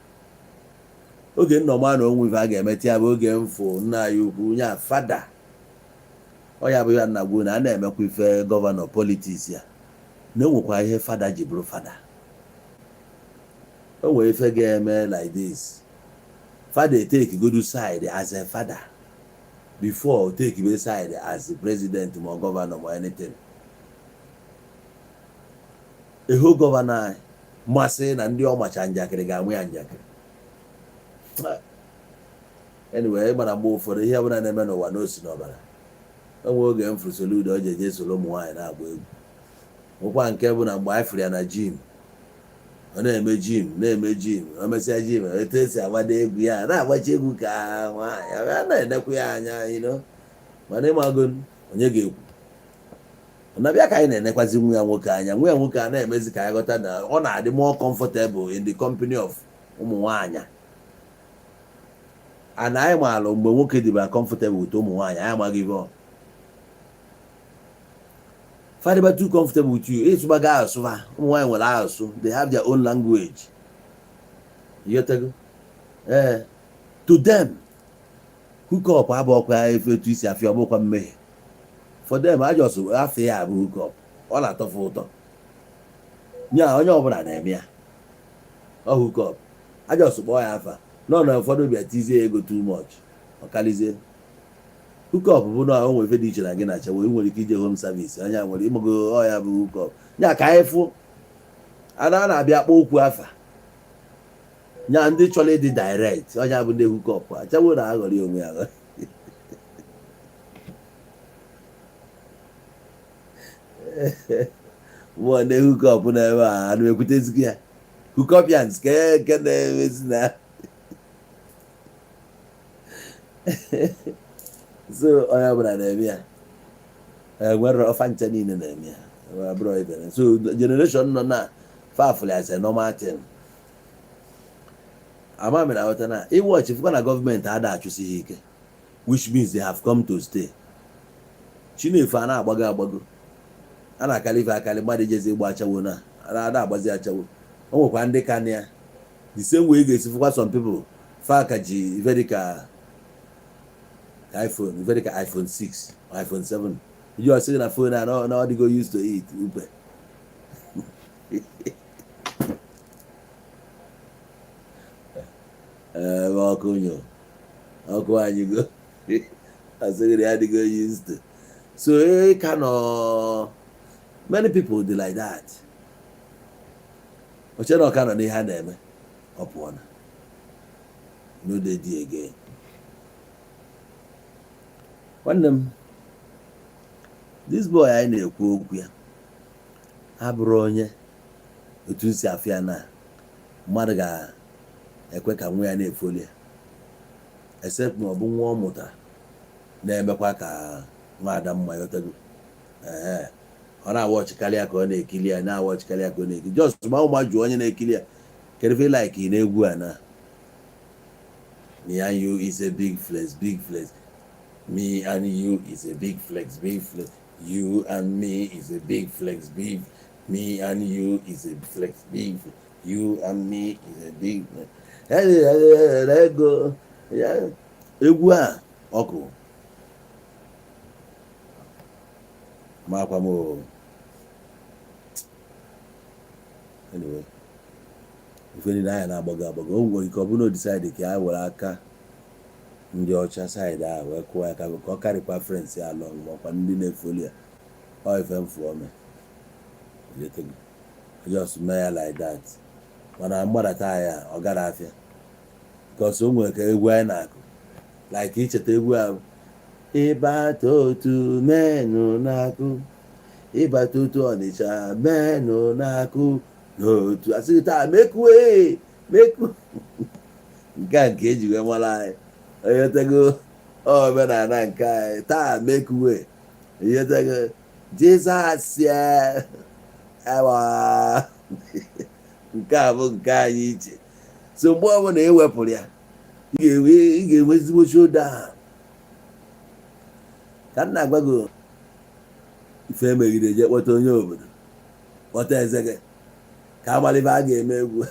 oge nnọma na onwe ife a ga-emeta ya bụ oge mfụ nna anyị ukwu nya fada. Ọ ya bụ ya nna gwu na a na-emekwa ife governor politics ya na enwekwa ihe fada ji bụrụ fada. O nwere ife ga-eme like this, fada take godu side as a father before take be side as the president ma governor ma anything. Eho governor anyị masị na ndị ọ macha njakịrị ga-anwụ ya njakịrị. Anyway, ịgbara mgbe ụfọdụ ihe ọbụla na-eme n'ụwa n'osi n'ọbara. O nwere oge m fụrụ Soludo o ji eje soro ụmụ nwaanyị na-agba egwu, nwekwa nke bụ na mgbe anyị fụrụ ya na gym, ọ na-eme gym, na-eme gym, o mesịa gym, etu esi agbado egwu ya, na-agbachi egwu ka nwaanyị a na-enekwu ya anya, mana ịmago onye ga-ekwu na-abịa ka anyị na-enekwazi nwa ya nwoke anya. Nwa ya nwoke a na-emezi ka anyị ghọta na ọ na-adị more comfortable in the company of ụmụ nwaanyị. And anyị maalụ mgbe nwoke dịbara comfortable with ụmụ nwaanyị, anyị amaghị ibe ọ fadịba too comfortable with you. Ịsụbaga asụsụ ha, ụmụ nwaanyị nwere asụsụ, they have their own language. Ịghọtago? Ee, to them, hook up abụọkwa efe etu isi afịa, ọbụkwa mmehie for them. Ajọs afọ ya abụ hook up, ọ na-atọfe ụtọ nya. Onye ọbụla na-eme ya, ọ hook up. Ajọs kpọọ ya afa nọ na ụfọdụ bịa tizie ego too much, ọ kalizie. Hook up bụ na o nwere ife dị iche na gị na achawo. Ị nwere ike ije home service, onye nwere ịmago ọ ya bụ hook up nya. Ka anyị fụ a na-abịa kpọọ okwu afa nya, ndị chọrọ ịdị direct, onye bụ ndị hook up. Achawo na-aghọrị onwe ya aghọrị. Mmụọ ndị hook up na-ebe a anụ ekwutezikwa ya, hookupians ke nke na-emezi na so onye ọbụla na-eme ya, enwere ọfa ncha niile na-eme ya, abụrụ ibe. So generation nọ na fafụli as a normal thing. Ama mere aghọta na iwọchị fụkwa na gọọmenti ada achụsi ha ike, which means they have come to stay. Chinefu a na-agbago agbago, a na-akali ife akali mmadụ ijezi ịgba achawo na a na-agbazi achawo. O nwekwa ndị ka na ya the same way ị ga-esi fụkwa some people fa ka ji ife dịka iPhone, ife dịka iPhone 6, iPhone 7, iji ọsị gị na phone a na ọ dịgo used to it upe. Ee, ọkụ nyo ọkụ anyị go asị gị na ya adịgo used to. So e ka nọ, many people dị like that. Oche na ọka nọ n'ihe a na-eme, ọ pụọ na no dey there again. Nwanne m, this boy anyị na-ekwu okwu ya abụrụ onye otu si afụ ya na mmadụ ga-ekwe ka nwa ya na-efoli ya, except ma ọ bụ nwa ọ mụtara na-emekwa ka nwa ada mma. Yọtago? Ee, ọ na-awatchịkarị ya ka ọ na-ekili ya, na-awatchịkarị ya ka ọ na-ekili. Just ma ụma jụọ onye na-ekili ya, kedu ife like na egwu a? Na me and you is a big flex, big flex. Me and you is a big flex, big flex. You and me is a big flex, big. Me and you is a flex, big. You and me is a big flex. Ego egwu a ọkụ makwa m o. Anyway, ife niile anya na-agbago agbago, o nwere ike ọ bụrụ na o decide ka ya were aka ndị ọcha side ahụ wee kụọ ya ka ọ karịkwa friends ya along, ma ọkwa ndị na-efollow ya. Ọ ife mfu ome just mee ya like that. Mana mgbadata ya, ọ gara afịa because o nwere ka egwu anyị na-akụ, like icheta egwu ahụ, ịbata otu menụ na-akụ, ịbata otu Ọnịcha menụ na-akụ n'otu, asịghị taa mekue meku nke a nke eji wee mara anyị. Onye tego omenala nke anyị taa mekuwe ihe tego Jizọs ya ewa, nke a bụ nke anyị iche. So mgbe ọbụla e wepụrụ ya, ị ga-enwe ezigbo showdown. Ka m na-agwa gị, ife emegide je kpọta onye obodo, kpọta eze gị ka amalibe a ga-eme egwu.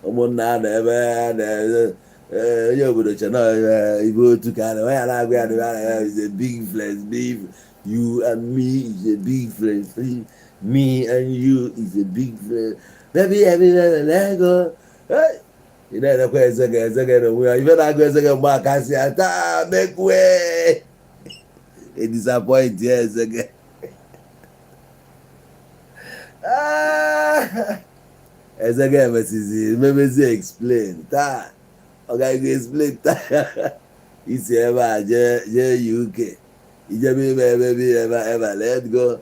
Ụmụnna a nọ ebe a na onye obodo che na ibe otu ka a na onye na-agwa ya na is a big flex, big. You and me is a big flex, me and you is a big flex, baby, every let go. Ị na-enekwa eze gị, eze gị n'onwe ya, ife na-agụ eze gị mgbe aka si ya taa mekwe e disappoint ya eze gị. Ah! Eze gị emesizi memezi explain taa, ọ gaghị explain taa isi ebe a jee jee UK ijebe ime ebe bi ebe ebe let go.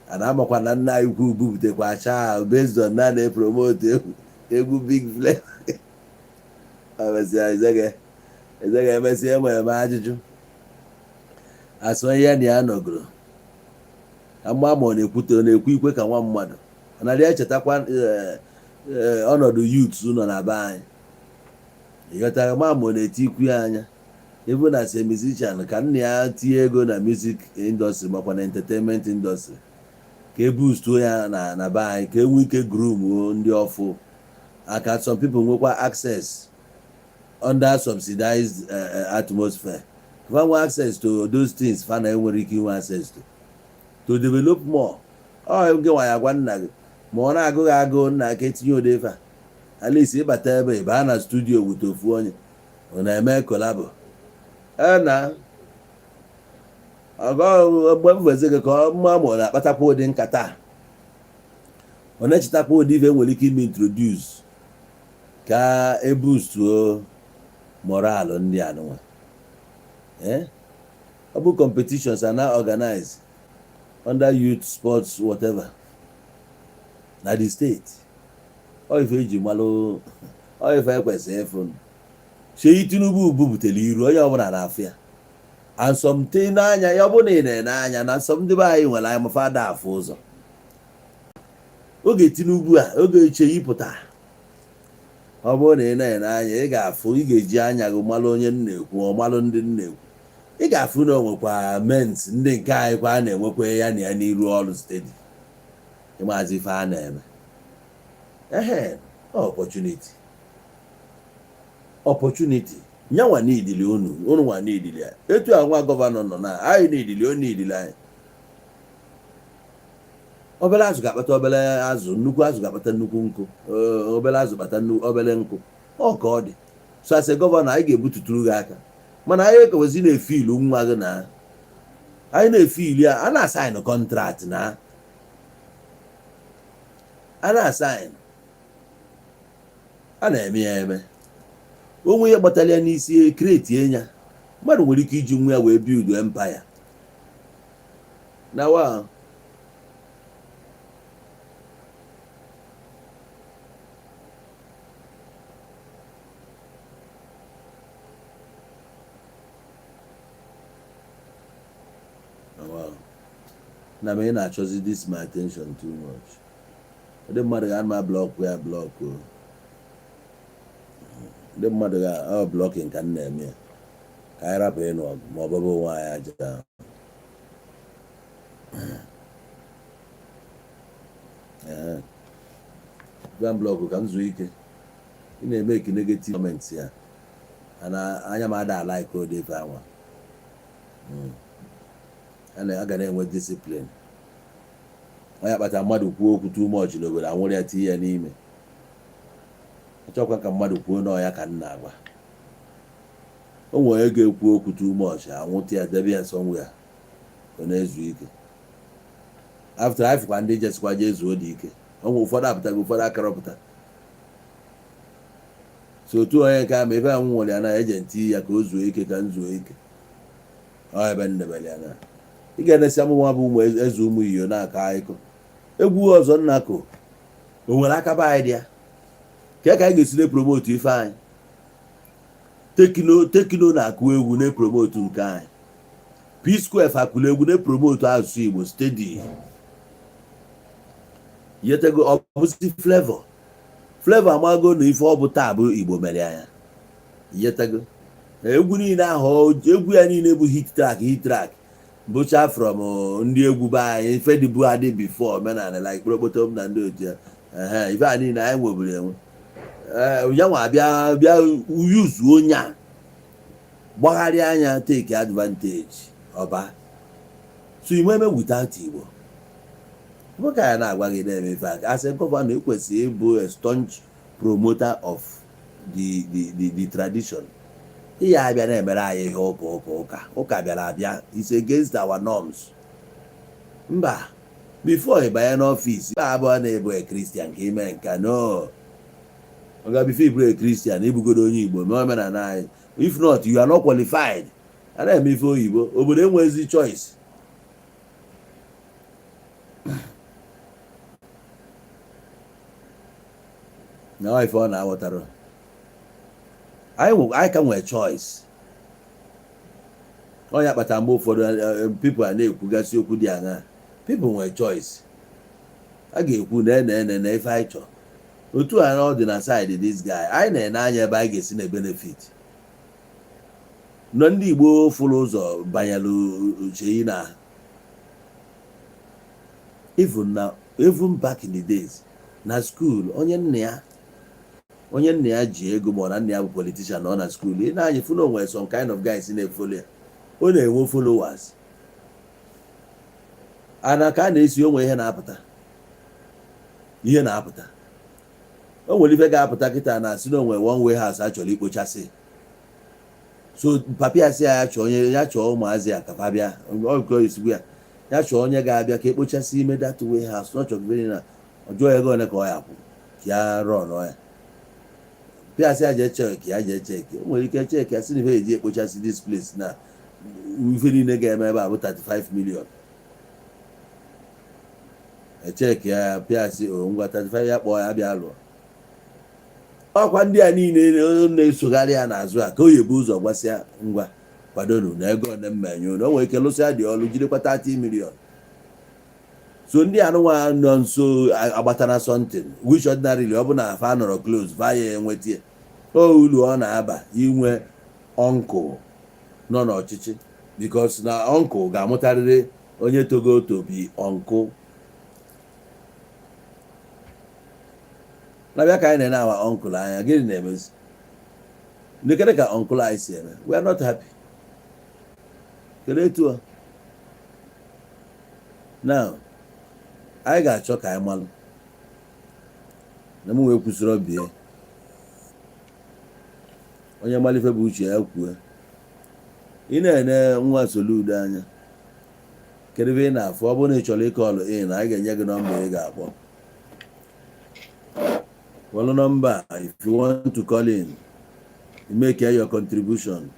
A na-amakwa na nna anyị ukwu buputekwa chaa based on na na-epromote egwu, egwu big flex. Emesịa eze gị, eze gị emesịa enwere m ajụjụ asị onye ya na ya nọgoro ka mma ma ọ na-ekwute, ọ na-ekwu ikwe ka nwa mmadụ ọ narị echetakwa ọnọdụ youths nọ na be anyị. Ịghọtara ma ma ọ na-eti ikwu ya anya, even as a musician, ka nna ya tinye ego na music industry makwa na entertainment industry ka e boostuo ya na be anyị, ka e nwee ike groom ndị ọfụ aka. Some people nwekwa access under subsidized atmosphere, fa nwee access to those things fa na enwere ike inwe access to develop more. Ọ gị nwa ya gwa nna gị ma ọ na-agụghị agụụ nna ka etinye ụdị ife a. At least ịbata ebe ị baa na studio with ofu onye ọ na-eme collabo e na ọgọ mgbe m fezi gị ka ọ mma ma ọ na-akpatakwa ụdị nkata a. Ọ na-echetakwa ụdị ife nwere ike ime introduce ka eboostuo morale ndị anụnwa. Eh, ọ bụ competitions are now organized under youth sports, whatever, na the state. Ọ ife eji malụ, ọ ife ekwesịrị ịfụ. Seyi Tinubu bubutere iru onye ọbụla na-afụ ya and something n'anya ya. Ọ bụrụ na ị na-ene anya na nsọ ndị be anyị nwere anya mafa ada afụ ụzọ. Oge Tinubu a, oge Seyi pụtara, ọ bụrụ na ị na-ene anya, ị ga-afụ, ị ga-eji anya gị malụ onye m na-ekwu, ọ malụ ndị m na-ekwu. Ị ga-afụ na o nwekwa ment ndị nke anyị kwa a na-enwekwa ya na ya n'iru ọrụ steady. Ịmazi ife a na-eme ehe, opportunity, opportunity nyanwa n'idili unu, unu nwa n'idili ya. Etu a nwa governor nọ na anyị n'idili o n'idili anyị. Obere azụ ga-akpata obere azụ, nnukwu azụ ga-akpata nnukwu nkụ. Obere azụ kpata obere nkụ, ọ ka ọ dị. So as a governor, anyị ga-ebututuru gị aka, mana anyị ekwesị na-efe ilu nwa gị na anyị na-efe ilu ya. A na-asign contract na a na-asign, a na-eme ya eme. Onwe ihe gbatara ya n'isi create ya, mmadụ nwere ike iji nwa ya wee build empire na wa. Wow. Na m, ị na-achọzi this my attention too much. Ndị mmadụ ga-ama block ya, block o. Ndị mmadụ ga ọ blocking ka m na-eme ya, ka anyị rapụ ịnụ ọgụ ma ọ bụbụ onwe anyị aja. Ee, gwa m block ka m zuo ike. Ị na-eme eki negative comments ya ana anya m ada like ode ife anwa. A ga na-enwe discipline. Onye kpatara mmadụ kwuo okwu too much n'obodo, anwụrụ ya, tinye ya n'ime. Achọkwa ka mmadụ kwuo na ọya ka m na-agwa. O nwere onye ga-ekwu okwu too much, anwụta ya, debe ya somewhere, ọ na-ezu ike. After anyị fụkwa ndị jesikwa jee zuo dị ike. O nwere ụfọdụ apụtaghị, ụfọdụ akarọpụta. So otu onye nke ama ebe ahụ nwere ya na eje nti ya ka o zuo ike, ka m zuo ike. Ọ ebe m debere ya na ị ga-enesi amụma bụ ụmụ eze, ụmụ iyo na-akọ akụkọ egwu ọzọ. Nna ko o nwere aka be anyị dị ya ka anyị ga-esi na-epromote ife anyị. Tekno, Tekno na-akụ egwu na-epromote nke anyị. P Square akụrụ egwu na-epromote asụsụ Igbo steady. Yetego ọ bụzi Flavour. Flavour amago na ife ọ bụ taa bụ Igbo mere anya. Yetego egwu niile ahụ, egwu ya niile bụ hit track, hit track bụcha from ndị egwu be anyị. Ife dịbu adị before omenala, like kpọrọkpọtọ na ndị otu ya. Ehe, ife a niile anyị nweburu enwe. Ya nwa bịa bịa yuzuo onye a gbagharịa anya, take advantage ọba. So ime eme without Igbo bụ ka ya na-agwa gị na-eme ife a. As a governor, ekwesịrị ịbụ a staunch promoter of the tradition. Ihe abịa na-emere anyị ihe ụka, ụka, ụka, ụka bịara abịa is against our norms. Mba, before ị banye n'ọfịs, mba abụọ na-ebu a Christian ka ime nka no oga. Before ịbụrụ a Christian, ibugodo onye Igbo mee omenala anyị. If not, you are not qualified. A na-eme ife oyibo, obodo enwezi choice. Na ọ ife ọ na-aghọtara anyị, anyị ka nwee choice. Ọ ya kpatara mgbe ụfọdụ people a na-ekwugasị okwu dị aṅaa. People nwee choice, a ga-ekwu na ene ene na ife anyị chọrọ. Otu a ọ dị na side this guy, anyị na-ene anya ebe anyị ga-esi na benefit nọ. Ndị Igbo fụrụ ụzọ banyere uche na even na even back in the days na school, onye nna ya ji ego, ma ọ na nna ya bụ politician, nọ na school, ị na-anya fụ na o nwere some kind of guys na-efollow ya, ọ na-enwe followers. Ana ka a na-esi onwe ihe na-apụta, ihe na-apụta. O nwere ife ga-apụta kịta na asị na onwe one way house a chọrọ ikpochasị. So papi ya sị ya, ya chọọ onye, ya chọọ ụmụazị ya ka fa bịa. Ọ esigbu ya, ya chọọ onye ga-abịa ka ekpochasị ime that way house. Na ọ chọrọ na ọ jụọ ego ole ka ọ ya kwụ ka ya rụọ ya. Pịasị ya jee check, ya jee check. O nwere ike check ya, sị na ife eji ekpochasị this place na ife niile ga-eme ebe a bụ 35 million. Echeck ya, pịasị o ngwa 35, ya kpọọ ya bịa lụọ. Ọkwa ndị a niile na-esogharị ya n'azụ a ka o yebu ụzọ gwasịa, ngwa kwadonu na ego one mmenye unu. O nwere ike lụsịa dị ọlụ, jirikwa 30 million. So ndị anụnwa nọ nso agbatara something which ordinarily ọ bụ na fa nọrọ close, fa ya enweta ya. O ulu ọ na-aba inwe uncle nọ n'ọchịchị, because na uncle ga-amụtarịrị onye togo to be uncle. Na-abịa ka anyị na-ene awa uncle anya, gịnị na-emezi ndekere ka uncle anyị si eme? We are not happy. Kedu etu a now anyị ga-achọ ka anyị malụ na m wee kwụsịrị obie onye malife bụ uche ya kwue. Ị na-ene nwa Soludo anya, kedu ebe ị na-afụ? Ọ bụrụ na ị chọrọ ịcall in, anyị ga-enye gị nọmba ị ga-akpọ. Welu nọmba if you want to call in, make your contribution: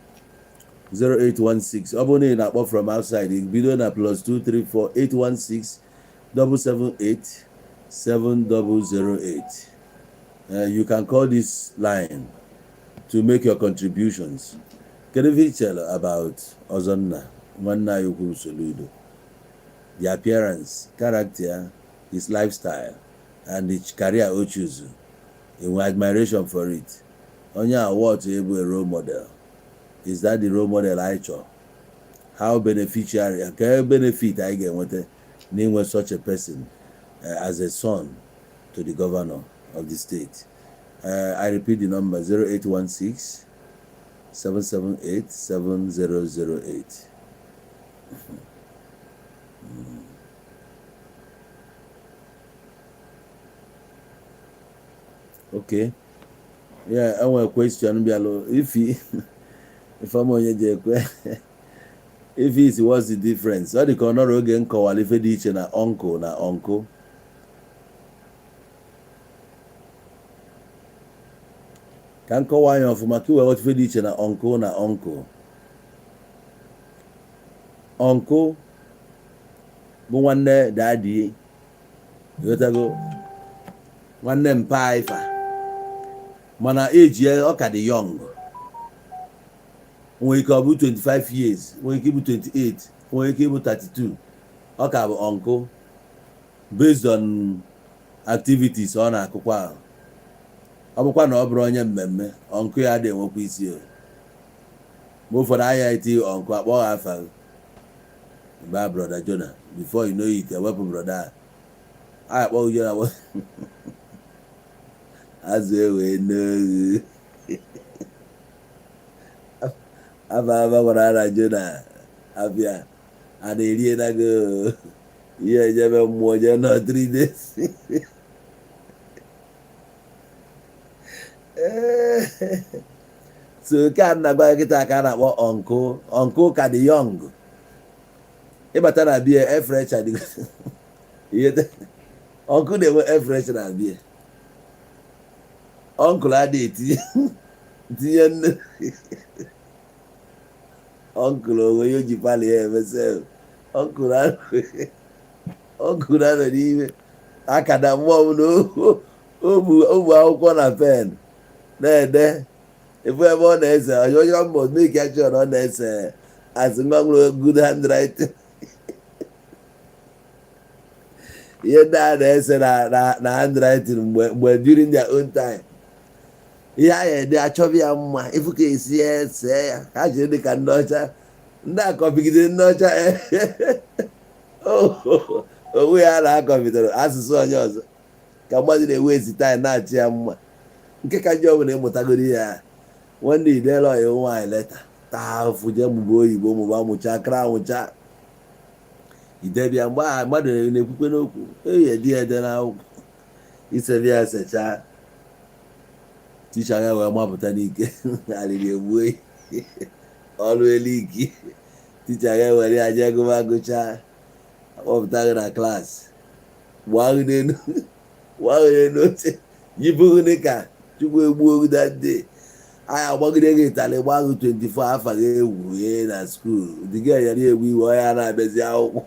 0816. Ọ bụrụ na ị na-akpọ from outside, bido na +234 816 778 7008. You can call this line to make your contributions. Kedu ife ị chere about Ọzọnna, nwanne anyị ukwu Soludo? The appearance, character, his lifestyle and the career o choose, enwe admiration for it. Onye a what ịbụ a role model? Is that the role model anyị chọrọ? How beneficiary ka benefit anyị ga-enweta n'inwe such a person as a son to the governor of the state? I repeat the number: 0816 778 7008. Okay, yeah, enwere question bịalụ ifi ifeọma onye ji ekwe if is, what's the difference? Ọ dị ka ọ nọrọ oge m kọwara ife dị iche na uncle na uncle. Ka m kọwaa ya ọfụma ka i wee ghọta ife dị iche na uncle na uncle. Uncle bụ nwanne daddy, ịghọtago, nwanne mpa ifa, mana eji ya ọ ka dị young. Nwere ike ọ bụ 25 years, nwere ike ịbụ 28, nwere ike ịbụ 32, ọ ka bụ uncle based on activities ọ na-akụkwa ahụ. Ọ bụkwa na ọ bụrụ onye mmemme, uncle ya adịghị enwekwa isi o. Mgbe ụfọdụ anya eti uncle, akpọ ha afa ba Brother Jonah. Before you know it, ewepụ brother a akpọ Jonah, azụ ewee n'oghu aba aba gwara na Jonah abịa a na-erie nago ihe ejebe mmụọ jee nọ 3 days. So nke a nna gwa kịta ka a na-akpọ uncle. Uncle ka dị young. Ịbata na bie air fresh adịgo ihe uncle na-enwe air fresh na bie. Uncle adịghị etinye tinye nne uncle onwe ya o ji pali ya emese. Uncle anọ n'ime akada mmụọ m na o bu akwụkwọ na pen na-ede efu ebe ọ na-ese onye mbọ make sure na ọ na-ese as nwa nwere good handwriting. Ihe ndị a na-ese na handwriting mgbe during their own time, ihe a ede achọba ya mma, ifu ka esi ese ya ka ha jiri dị ka ndị ọcha, ndị akọpigide ndị ọcha onwe ya na-akọpụtara asụsụ onye ọzọ ka mmadụ na-ewe ezi time na-achị ya mma. Nke ka njọ bụ na ịmụtagoro ya nwanne idela ọya nwaanyị leta taa ụfụ jee mụba oyibo, mụba mụcha kra mụcha idebịa. Mgbe ahụ mmadụ na-ekwukwe n'okwu eyi ede ya ede n'akwụkwọ isebịa sechaa, ticha ya wee mapụta n'ike alịrị egbue ọrụ eliki. Ticha ya were ya jee gụba gụchaa, akpọpụta gị na klaasị, gbaa gị n'elu oche, yipụ gị dịka Chukwu egbuo gị. That day anyị agbagide gị ịtalị, gbaa gị 24 afa gị egwu ihe na school dịga yara egwu iwe onye a na-abịazi akwụkwọ.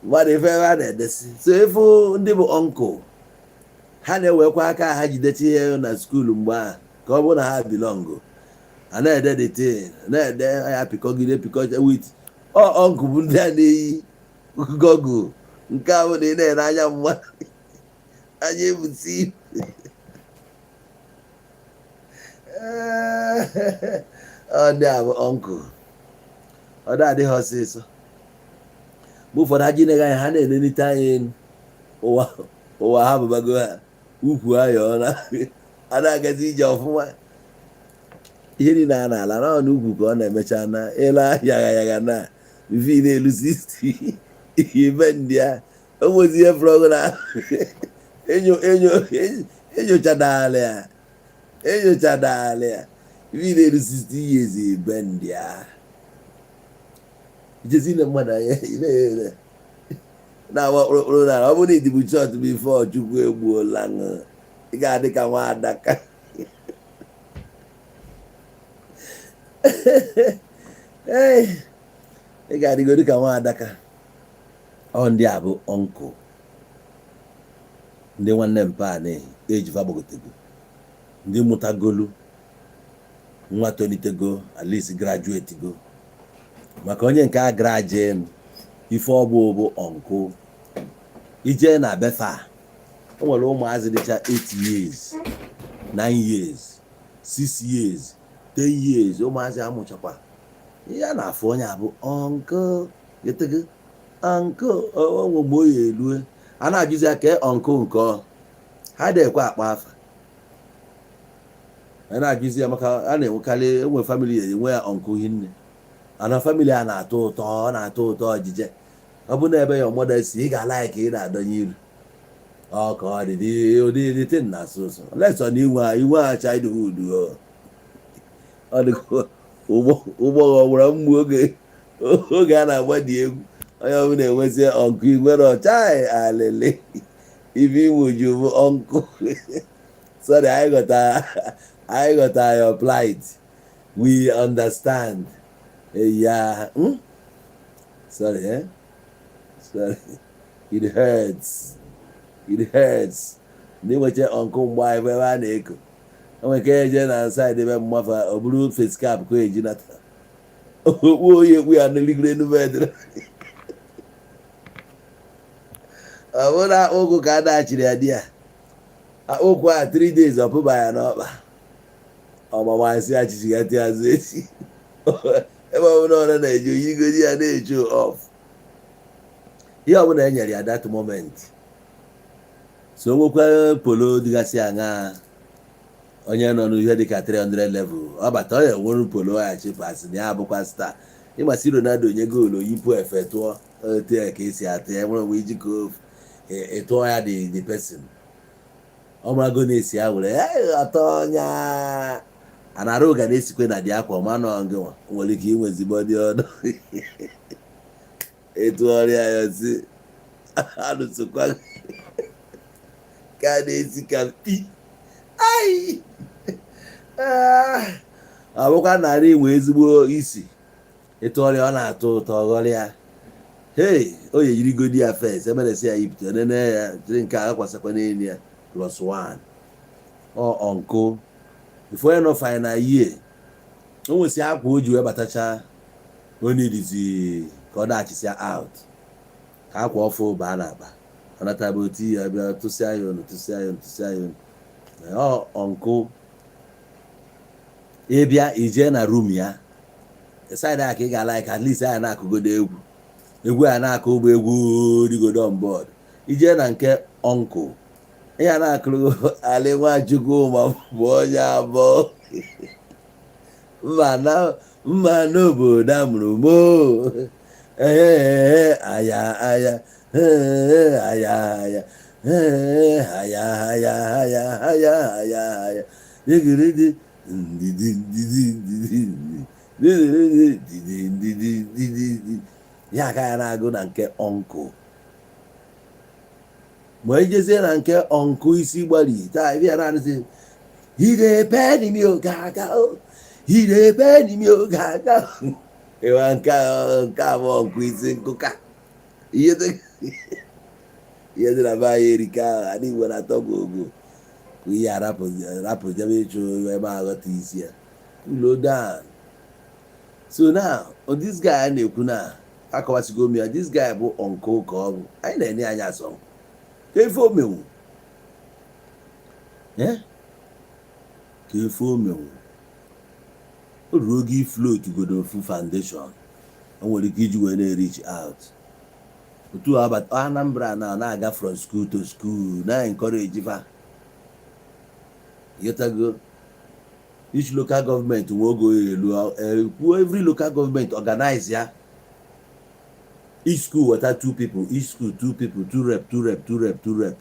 Mmadụ ife ebe a na-edesi. So ifu ndị bụ uncle, ha na-ewekwa aka ha jidecha ihe na school mgbe ahụ ka ọ bụrụ na ha belong, a na-ede the thing na-ede ya pịkọgide pịkọ with ọ. Uncle bụ ndị a na-eyi gọgụl nke ahụ na ị na-ere anya mmadụ anya ebusi. Ọ ndị a bụ uncle. Ọ na-adịghị ọsịsọ. Mgbe ụfọdụ ha ji na anya ha na-enelite anya elu ụwa ụwa ha babago ha ukwu ayọ na a na-agazi ije ọfụma. Ihe niile a na-ala na n'ugwu ka ọ na-emecha na ịla yagha yagha na vi na-elu 60 ibe ndị a o nwezi ihe fọrọ na enyo enyo enyochadala ya enyochadala ya vi na-elu 60 years ibe ndị a ijezi ile mmadụ anya na-agba kpụrụkpụrụ na ọ bụrụ na idibu chọọchị before Chukwu egbuola ṅụ, ị ga-adị ka nwa adaka. Ee, ị ga-adịgodi ka nwa adaka. Ọ ndị a bụ uncle, ndị nwanne mpa na ejifa gbagotego, ndị mụtagolu Nwa tolitego, at least graduate go, maka onye nke a graduate ife ọbụ bụ uncle. Ije na befa, o nwere ụmụazị dịcha 8 years, 9 years, 6 years, 10 years. Ụmụazị amụchakwa ihe a na-afụ onye abụ uncle getego uncle. Onwe mgbe o ya elue, a na-ajụzi ya ka uncle nke ọ ha na-ekwe akpa afa. A na-ajụzi ya maka a na-enwekarị enwe family enwe ya uncle hinne. Ana family a na-atọ ụtọ, ọ na-atọ ụtọ ọjije. Ọ bụ na ebe ya ọmọdụ si, ị ga-ala ka ị na-adọnye iru ọ ka ọ dị dị ụdị dị tin na asụ ụsọ lesọ na inwe ha childhood. Ọ dị ụgbọ ụgbọ nwere mgbu oge a na-agba dị egwu. Onye ọbụla enwezi uncle, nwere ọchai alịlị ife inwoju bụ uncle. Sorry, anyị ghọtara, anyị ghọtara your plight, we understand. Yeah, Sorry, eh? Sorry, it hurts, it hurts. Ndị nweche uncle mgbe anyị bụ ebe a na-eko enwe nke eje na side ebe mmafa, ọ bụrụ face cap ka eji nata okpu oyi ekpu ya n'eluigwe enu bed. Ọ bụrụ akpụkwụ ka a dachiri ya di ya akpụkwụ a 3 days, ọpụba ya n'ọkpa ọmamasị achịchị ya tị azụ echi. Ebe ọ bụla ọ na-eji oyigodi ya na-eche off ihe ọbụla e nyere ya that moment. So nwekwa polo dịgasị aṅa, onye nọ n'ihe dịka 300 level, ọ bata, ọ ya enwere polo ya chịpụ, asị na ya abụkwa star. Ịmasị Ronaldo nye goolu, yipụ efe tụọ otu ya ka esi atụ ya, nwere onwe iji ka ofu ịtụọ ya. The person ọ marago na-esi ya were atọ ọnya a na-arụ ụga na-esikwe na dị akwa ọma nọ gị nwa nwere ike inwezigbo dị ọnụ etu ọrịa ya si alụsokwa ka a na-esi ka mkpi ai. Ọ bụkwa narị inwe ezigbo isi ịtụ ọrịa, ọ na-atọ ụtọ ghọrịa. Hei, o yirigodi ya first, emeresi ya yipụta nene ya jiri nke a akwasakwa n'elu ya plus one. Ọ uncle ife onye nọ final year, o nwesị akwa o ji wee batacha, onye dizi ka ọ daghachisịa out ka akwa ọfụ baa n'akpa, ọ nataba otu ya bịa tụsịa ya ọnụ, tụsịa ya ọnụ, tụsịa ya ọnụ. Ọ uncle ịbịa ije na room ya side a ka ị ga-ala ka at least anyị na-akụgodo egwu, egwu a na-akụ ụgbọ egwu rigodo on board. Ije na nke uncle ya na-akụrụ Ali Nwachukwu ma bụ onye abụọ mma na mma n'obodo amụrụ mo ee aya aya ee aya aya ee aya aya aya aya aya aya digiridi ndidi ndidi ndidi ndidi ndidi ndidi ya aka ya na-agụ na nke uncle. Ma ijezie na nke uncle isi gbari taa ebe ya na-anụzi ire peni mi oge aga o ire peni mi oge aga ịwa nke abụọ uncle isi nkụka. Ihe dị na be anyị erika ahụ adị Igbo na-atọ gị ogo ka ihe arapụ rapụ jebe ịchụ ebe aghọta isi ya cool down. So now on this guy a na-ekwu na akọwasịgo m ya, this guy bụ uncle ka ọ bụ anyị na-enye anya asọ ka efe omenwu. Ka efe omenwu o ruru oge ifloat godo ofu foundation o nwere ike iji wee na-reach out otu Anambra na na-aga from school to school na encourage fa ịghọtago. Each local government nwe oge elu ekwuo, every local government organize ya, each school weta two people, each school two people, two rep, two rep, two rep, two rep.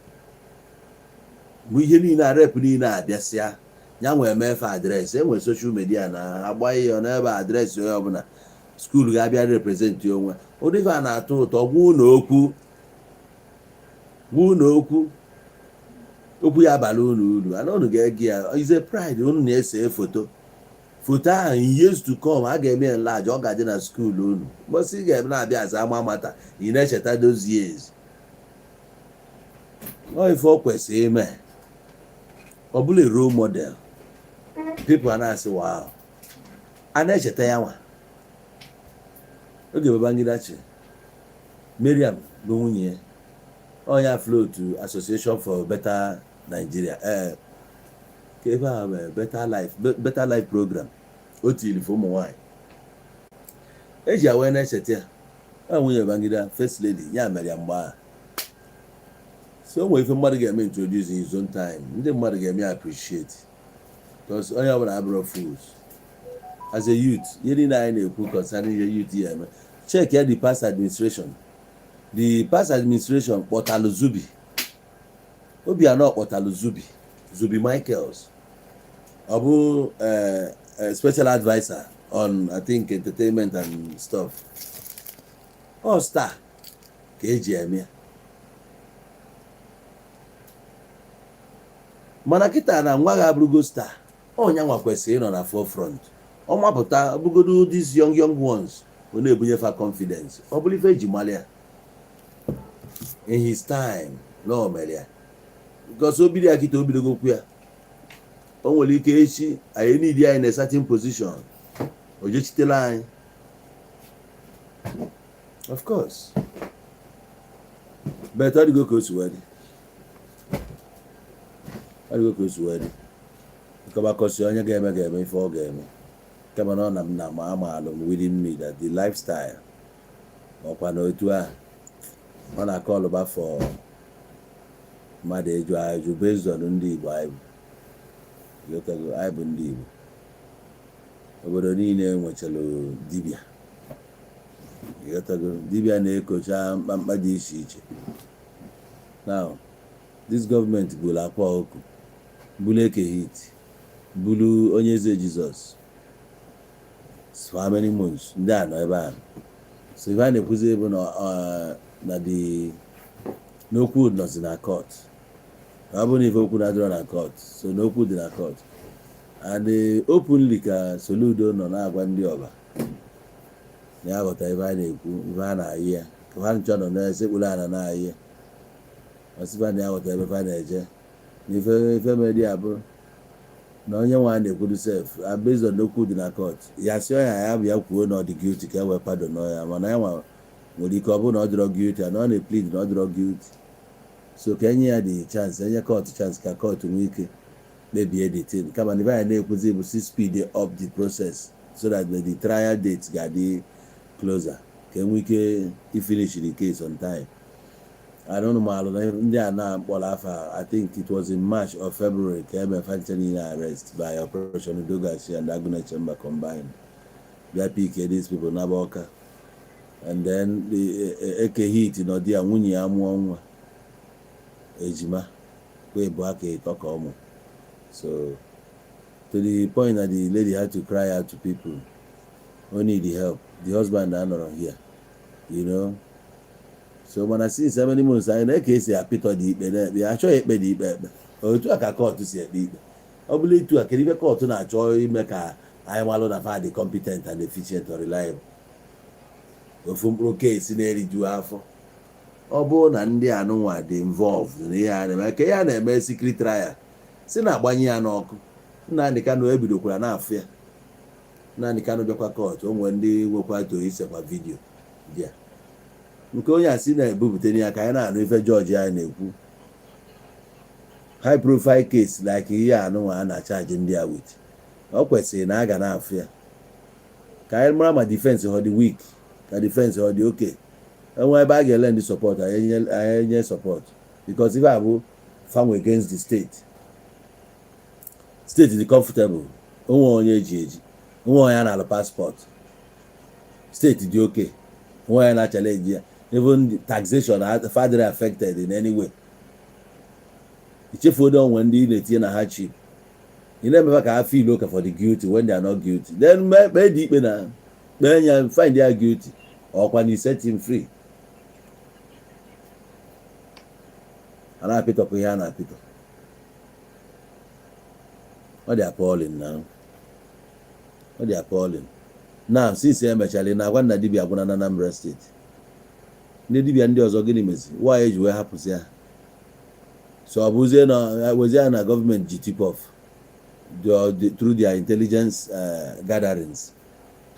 Mgbe ihe niile a rep niile abịasịa ya nwee mefe address, enwere social media na-agba ihe n'ebe address onye ọbụla school ga-abịa represent onwe. Ụdị a na-atọ ụtọ. Gwa unu okwu, gwa unu okwu, okwu ya abalị unu uru ana unu ga-ege ya. Is a pride unu na-ese foto. Foto ahụ, in years to come, a ga-eme enlarge, ọ ga-adị na school unu. Mgbọsị ị ga-eme na-abịa aza ama mata ị na-echeta those years. Ọ ife ọ kwesịrị ime, ọ bụla role model, people a na-asị, "Wow." A na-echeta ya nwa oge Babangida chi. Mariam bụ nwunye ya, onye float Association for Better Nigeria, ee, ka ebe a bụ Better Life, Better Life Program o tiri for ụmụ nwanyị eji ya wee na-echeta ya. Ọ nwunye Babangida, first lady ya, mere ya mgbe ahụ. So o nwere ife mmadụ ga-eme introduce in his own time, ndị mmadụ ga-eme appreciate, because onye ọbụla abụrụ fools. As a youth, ihe niile anyị na-ekwu concerning ihe youth ya eme, check ya. The past administration kpọtalụ Zubi Obianọ, kpọtalụ Zubi, Zubi Michaels, ọ bụ special adviser on, I think, entertainment and stuff. Ọ star ka eji eme ya. Mana kịta na nwa gị abụrụgo star, ọnya nwa kwesịrị ịnọ na forefront. Ọ mapụta ọbụgodo these young young ones, ọ na-ebunye fa confidence. Ọ bụrụ ife eji mara ya in his time na o mere ya, because o bido ya kịta, o bidogokwu ya. O nwere ike echi anyị need anyị na certain position, o jechitela anyị, of course. But ọ dịgo ka o si wee dị, ọ dịgo ka o si wee dị. Nkọbakọsi onye ga-eme ga-eme ife ọ ga-eme, kama na ọ na m na ma amaalụ m within me that the lifestyle ọkwa na otu a ọ na-akọ ọlụba for mmadụ ịjụ ajụ based on ndị Igbo anyị bụ. Ghọtago? Anyị bụ ndị Igbo, obodo niile nwechara dibịa. Ghọtago? Dibịa na-ekocha mkpamkpa dị iche iche. Now this gọọmenti buru Akwa Ọkụ, bulu Eke Hit, bulu Onye Eze Jizọs for how many months ndị a nọ ebe a. So ife a na-ekwuzi bụ na na the n'okwu nọzi na court. Ọ bụrụ na ife okwu na-adịrọ na court, so n'okwu dị na court and openly ka Soludo nọ na-agwa ndị ọba na ya ghọta ife a na-ekwu, ife a na-ayị ya, ka ha nchọ nọ na-esekpuru ana na-ayị ya, ọsịfa na ya ghọta ebe fa na-eje na ife ife mere ya bụ na onye nwe a na-ekwudu sef based on n'okwu dị na court. Ya si ọya ya bụ ya kwuo na ọ dị guilty ka e wee pardon ya, mana ya nwa nwere ike ọ bụrụ na ọ dịrọ guilty na ọ na-plead na ọ dịrọ guilty, so ka enye ya the chance, enye court chance ka court nwee ike kpebie the thing. Kama na ife anyị na-ekwuzi bụ si speed up the process so that the trial date ga-adị closer, ka enwee ike ifinish the case on time. I don't know, ma na ndị a na mkpọrọ afa, I think it was in March or February ka eme fancha niile arrest by Operation Udogachi and Agunechemba combined. Bịa pick these people n'aba Ọka, and then the Eke Hit nọ di ya, nwunye ya mụọ nwa ejima kwa ebu aka ịtọ ka ọ mụ, so to the point that the lady had to cry out to people who need the help. The husband anọrọ here. So mana since how many months anyị na-eke esi apịtọ dị ikpe na-ekpe, achọghị ekpe dị ikpe ekpe otu a ka court si ekpe ikpe. Ọ bụla etu a, kedu ife court na-achọ ime ka anyị malụ na fa dị competent and efficient or reliable? Ofu mkpụrụ case na-eriju afọ. Ọ bụrụ na ndị anụnwa dị involved na ihe a na-eme, ka ihe a na-eme secret trial si na-agbanye ya n'ọkụ. Nnamdị Kanụ ebidokwara na-afụ ya. Nnamdị Kanụ bịakwa court, o nwere ndị nwekwa to isekwa video dị ya nke onye a si na-ebupụta ya ka anyị na-anụ ife jọji anyị na-ekwu. High profile case like ihe anụnwa a na-achaji ndị a with, ọ kwesịrị na a ga na-afụ ya ka anyị mara ma defense ọ dị weak, ka defense ọ dị oke enwe ebe a ga-ele ndị support anyị enye support, because ife a bụ fanwe against the state. State dị comfortable, onwe onye eji eji, onwe onye a na-alụ passport. State dị oke, onwe onye na-challenge ya. Even the taxation fadịrị affected in any way. Ichefuodo onwe ndị ị na-etinye na hardship, ị na-emefa ka ha feel okay for the guilty when they are not guilty. Then kpee dị ikpe na kpee ya, find ya guilty, ọkwa na set him free. A na-apịtọpụ ihe a na-apịtọ. Ọ dị appalling now, ọ dị appalling now. Since emechara, ị na-agwa nna dibịa agwụna na Anambra Steeti, ndị dibịa ndị ọzọ gịnị mezi nwaanyị eji wee hapụzi ya? So ọ bụzie na wezie na gọọmenti ji tip off through their intelligence gatherings.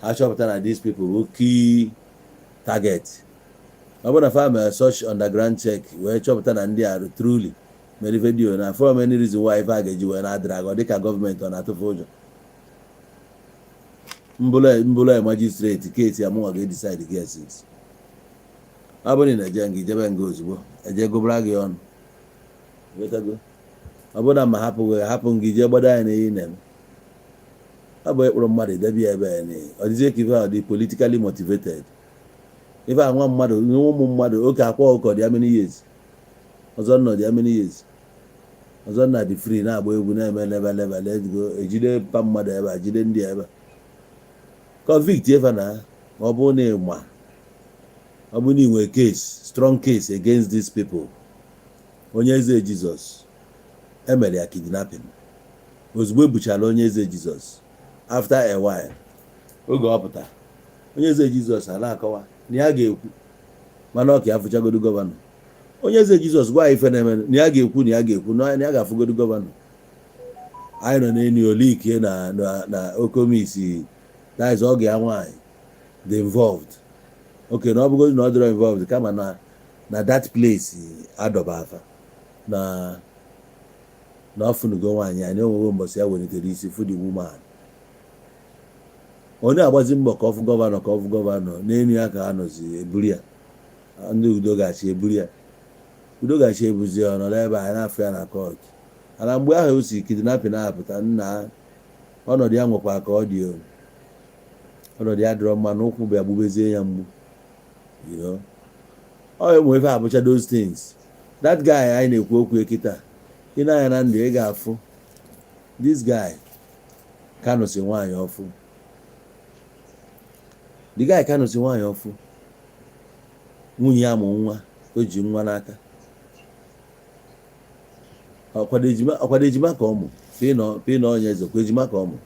Achọpụta na these people bụ key target. Ọ bụrụ na fa mere such underground check wee chọpụta na ndị a truly mere ife dị na for many reason why ife a ga-eji wee na-adịrị agọ dịka gọọmenti ọ na-atụfu ụjọ mbụlụ magistrate case amụnwa ga-edecide cases. Ọ bụrụ na ị na-eje nga, ijebe nga ozugbo, eje gụbara gị ọnụ. Ghọtago? Ọ bụrụ na ma hapụ gị, hapụ nga ije gbado anya n'ihe ị na-eme. Ọ bụ ịkpụrụ mmadụ edebe ya ebe ya na ọ dịzie ka ife a dị politically motivated. Ife a nwa mmadụ, ụmụ mmadụ oke akwa ụkọ dị many years ọzọ nọ dị many years ọzọ nna dị free na-agba egwu na-eme leba leba. Let's go, ejide pa mmadụ ebe a, jide ndị ebe a, convict efe na ọ bụrụ na ịma, ọ bụrụ na ị nwere case, strong case against these people. Onye eze Jizọs emere ya kidnapping ozugbo ebuchala onye eze Jizọs. After a while, oge ọ pụta, onye eze Jizọs a na-akọwa na ya ga-ekwu, mana ọ ka ya fụchagodo governor. Onye eze Jizọs gwa anyị ife na-eme, na ya ga-ekwu, na ya ga-ekwu, na ya ga-afụgodo governor. Anyị nọ n'enyi olikie na okomisi, that is oge ya nwaanyị dị involved. Okay, na ọ bụgodu na ọ dịrọ involved, kama na that place adọba afa na ọ fụnugo nwaanyị ya na onwewe mbọsị ya welitere isi fụ the woman. Ọ na-agbazi mbọ ka ọ fụ governor, ka ọ fụ governor. N'elu ya ka ha nọzi eburu ya, ndị udo gachi eburu ya, udo gachi ebuzi ya. Ọ nọrọ ebe a na-afụ ya na court. Mana mgbe ahụ o si kidnapping na-apụta, nna, ọnọdụ ya nwekwa ka ọ dị o. Ọnọdụ ya dịrọ mma na ụkwụ bịa gbubezie ya mgbu. Ọ ụmụ ife abụcha those things. That guy anyị na-ekwu okwu kịta, ị na-anya na ndụ, ị ga-afụ this guy Kanu si nwaanyị ọfụ. The guy Kanu si nwaanyị ọfụ, nwunye ya mụ nwa, o ji nwa n'aka. Ọkwado ejima ka ọ mụ pịnọ onye eze kwa ejima ka ọ mụ.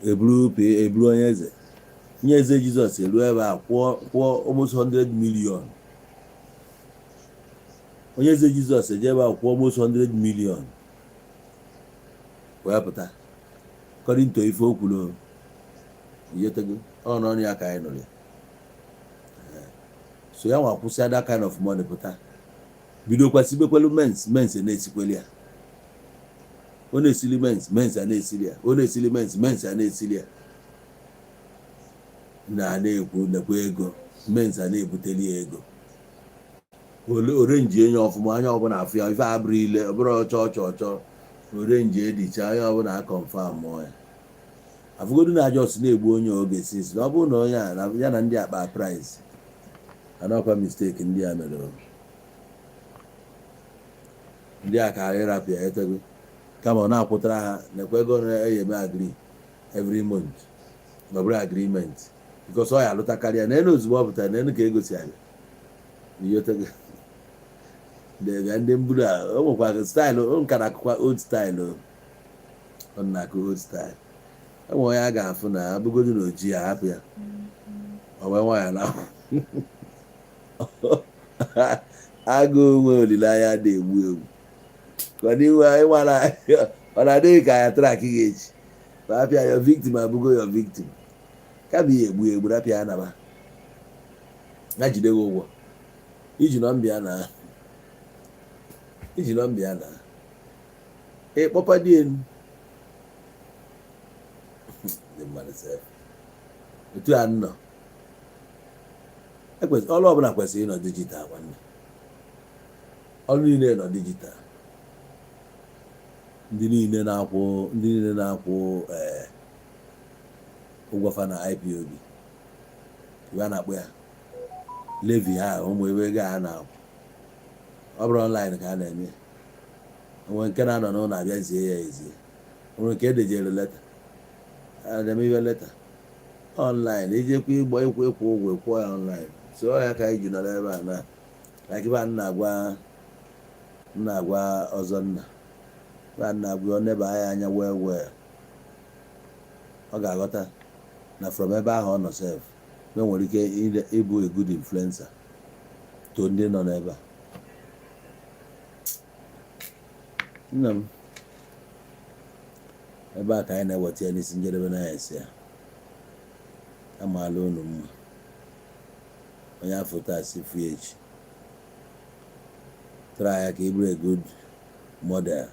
Eburu eburu onye eze, onye eze Jizọs eruo ebe a kwụọ almost 100 million. Onye eze Jizọs eje ebe a kwụọ almost 100 million wee pụta, according to ife o kwuru. Iyetego ọ n'ọnụ ya ka anyị nụrụ ya. So ya nwa kwụsị that kind of money, pụta, bidokwa sibekwelu mens mens na-esikweli ya. Ọ na-esili mens mens a na-esili ya, ọ na-esili mens mens a na-esili ya, na na-ekwu nekwa ego mens a na-ebuteli ya ego orenji enye ọfụma. Anya ọbụla afụ ya, ife abụrụ ile ọ bụrụ ọchọ ọchọ ọchọ orenji edicha anya ọbụla aconfirm mụọ ya. Afụgodu na ajọs na-egbu onye oge since na ọ bụrụ na onye a ya na ndị akpa price anọkwa mistake ndị a mere o. Ndị a ka ịrapụ ya etego, kama ọ na-akwụtara ha nekwa ego na-eme agree every month, ọ bụrụ agreement, because ọ ya alụta karịa n'elu. Ozugbo ọ pụtara n'elu ka ego si abịa iyotego ndị ndị mburu a. O nwekwa style nka na akụkwa old style o, ọ na-akụ old style. Enwe onye a ga-afụ na abụgodu na oji ya hapụ ya, o wee nwaanyị na agụụ nwe olileanya na-egbu egbu kwado iwe ịmara. Ọ na-adịghị ka ya track gị echi rapịa your victim, abụgo your victim, kama ihe egbu egbu rapịa ya naba ya jide gị ụgwọ iji nọmba ya na iji nọmba ya na ịkpọpa dị elu ndị mmadụ sef. Otu a nọ ọrụ ọbụla kwesịrị ịnọ digital. Nwanne, ọrụ niile nọ digital. Ndị niile na-akwụ ee ụgwọ fa na IPOB, iwe a na-akpọ ya levy ha, ụmụ ebe ego a na-akwụ, ọ bụrụ online ka a na-eme. Onwe nke na-anọ n'ụlọ abịa zie ya ezie, onwe nke edejere letter, a na-eme ihe letter online, ijekwa ịgba ịkwụ ụgwọ, ịkwụọ ya online. So ọ ya ka anyị ji nọrọ ebe a na like ebe a m na-agwa ọzọ nna ebe a na-agwa ọ neba anya anya well well, ọ ga-aghọta na from ebe ahụ ọ nọ sef na o nwere ike ịbụ a good influencer to ndị nọ n'ebe a. Nna m, Ebe a ka anyị na-eweta ya n'isi njedebe na esi ya. Amaala unu mma. Onye afọ taa si fụ echi. Try ya ka ị bụrụ a good model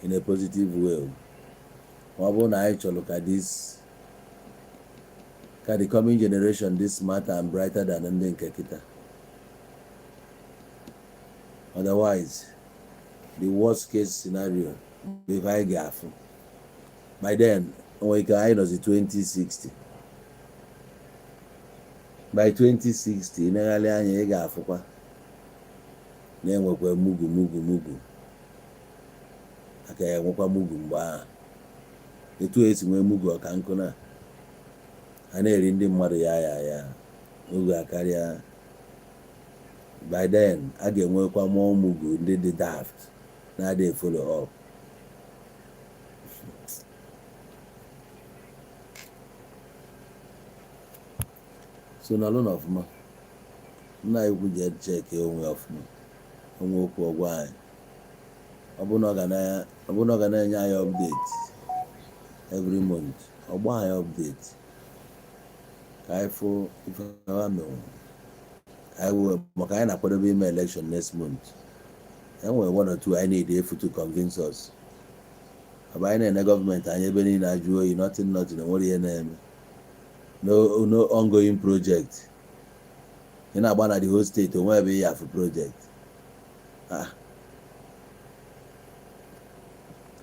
in a positive way. Ma ọ bụrụ na anyị chọrọ ka this ka the coming generation dị smarter and brighter than ndị nke kịta. Otherwise, the worst case scenario bụ ife anyị ga-afụ. By then, o nwere ike anyị nọzi 2060. By 2060, negharị anya, ị ga-afụkwa na-enwekwa mugu mugu mugu aka ya, enwekwa mugu mgbe ahụ. Etu esi nwee mugu ọka nkụ na a na-eri ndị mmadụ ya ya ya mugu akarịa. By then, a ga-enwekwa more mugu ndị dị daft na-adịghị follow up. So nọlụ na ọfụma. Nna anyị ukwu ji check onwe ya ọfụma, onwe okwu ọgwa anyị. Ọ bụrụ na ọ ga na-enye anyị update every month, ọ gba anyị update ka anyị fụ ife ha menwu, ka anyị wee maka anyị na-akwadobe ime election next month. Enwere one or two anyị need efu to convince us. Ọ bụ anyị na-ene gọọmenti anyị ebe niile ajụ oyi, nothing, nothing, enwere ihe na-eme, no ongoing project. Ị na-agba na the whole state, onwe ebe ị afụ project. Ah,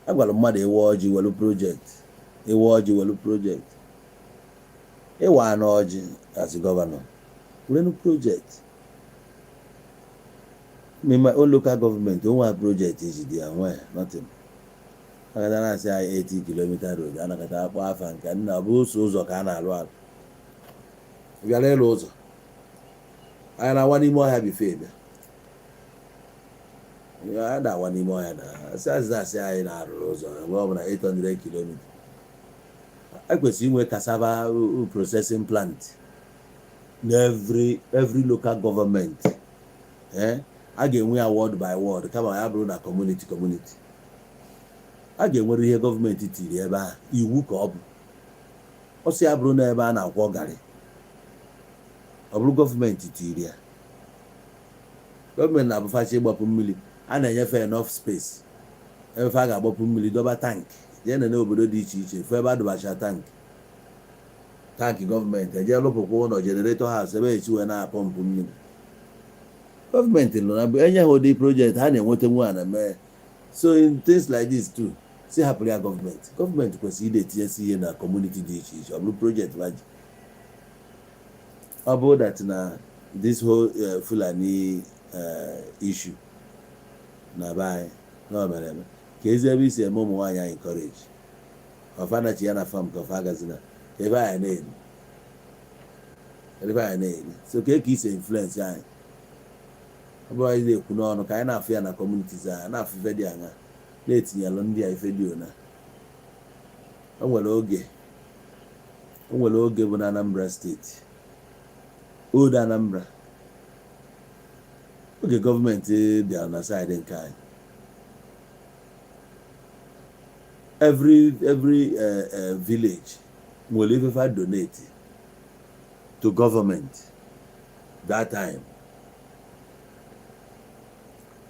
a gwara mmadụ ịwa ọjị welu project, ịwa ọjị welu project, ịwa anụ ọjị as governor werenu project. In my own local government, onwe project iji dị ya nwee nothing. Akata na-asị anyị 80 kilometer road, anakọta akpọ afa nke nna bụ ụzọ ụzọ ka a na-alụ alụ. Bịara ịlụ ụzọ anyị na-awa n'ime ọhịa bife bịa a na-awa n'ime ọhịa na asị azịza asị anyị na-arụrụ ụzọ mgbe ọ bụla 800 kilometer. E kwesịrị inwe cassava processing plant na every local government. A ga-enwe ya ward by ward, kama ya bụrụ na community community. A ga-enwere ihe gọọmenti tiri ebe ahụ iwu ka ọ bụ ọsọ ya bụrụ na ebe a na-akwọ garị, ọ bụrụ gọọmenti tiri ya. Gọọmenti na-abụfachi ịgbapụ mmiri, a na-enyefe enough space ebe a ga-agbapụ mmiri, dọba tank. Jee nene obodo dị iche iche, fụ ebe a dọbacha tank, tank gọọmenti eje lụpụkwa ụlọ generator house ebe esi wee na-apọmpụ mmiri. Gọọmenti nọ na enye ha ụdị project ha na-enweta nwa na mee. So in things like this too, si hapụrụ ya gọọmenti. Gọọmenti kwesịrị ide etinyesi ihe na community dị iche iche, ọ bụrụ project ha ji. Ọ bụrụ that na this whole Fulani issue na be anyị na o mere eme ka ezi ebe isi eme ụmụ nwaanyị anyị encourage ọfa nachi ya na farm ka ọfa agazina ka ebe anyị na-eri, ebe anyị na-eri. So ka isi influence anyị, ọ bụrụ anyị na-ekwu n'ọnụ ka anyị na-afụ ya na communities anyị na-afụ ife dị aṅa na-etinyelụ ndị a ife dị ona. O nwere oge bụ na Anambra Steeti, Old Anambra, oge gọọmenti bịara na side nke anyị, every village nwere ife fa donate to government that time.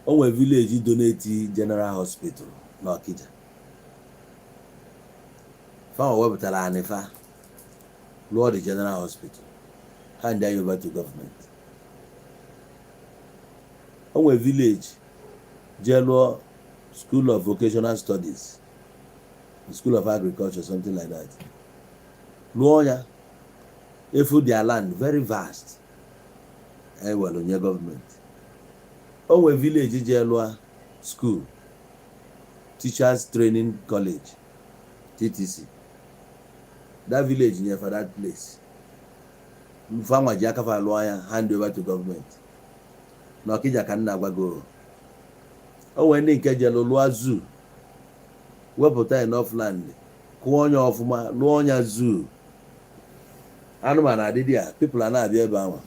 O nwere village donate general hospital n'Ọkịja. Fa wepụtara anị fa lụọ the general hospital, hand ya over to government. O nwere village jee lụọ school of vocational studies, school of agriculture, something like that, lụọ ya efu. Their land very vast, ewere nye gọọmenti. O nwere village jee lụọ school, teachers training college, TTC. That village nyefe that place, fanwa ji aka fa lụọ ya, hand over to gọọmenti. N'Ọkịja ka m na-agwago. O nwere ndị nke jelu lụọ zoo, wepụta enough land, kụọ onye ọfụma, lụọ ọnya zoo, anụmanụ adịdị a, people a na-abịa ebe ahụ.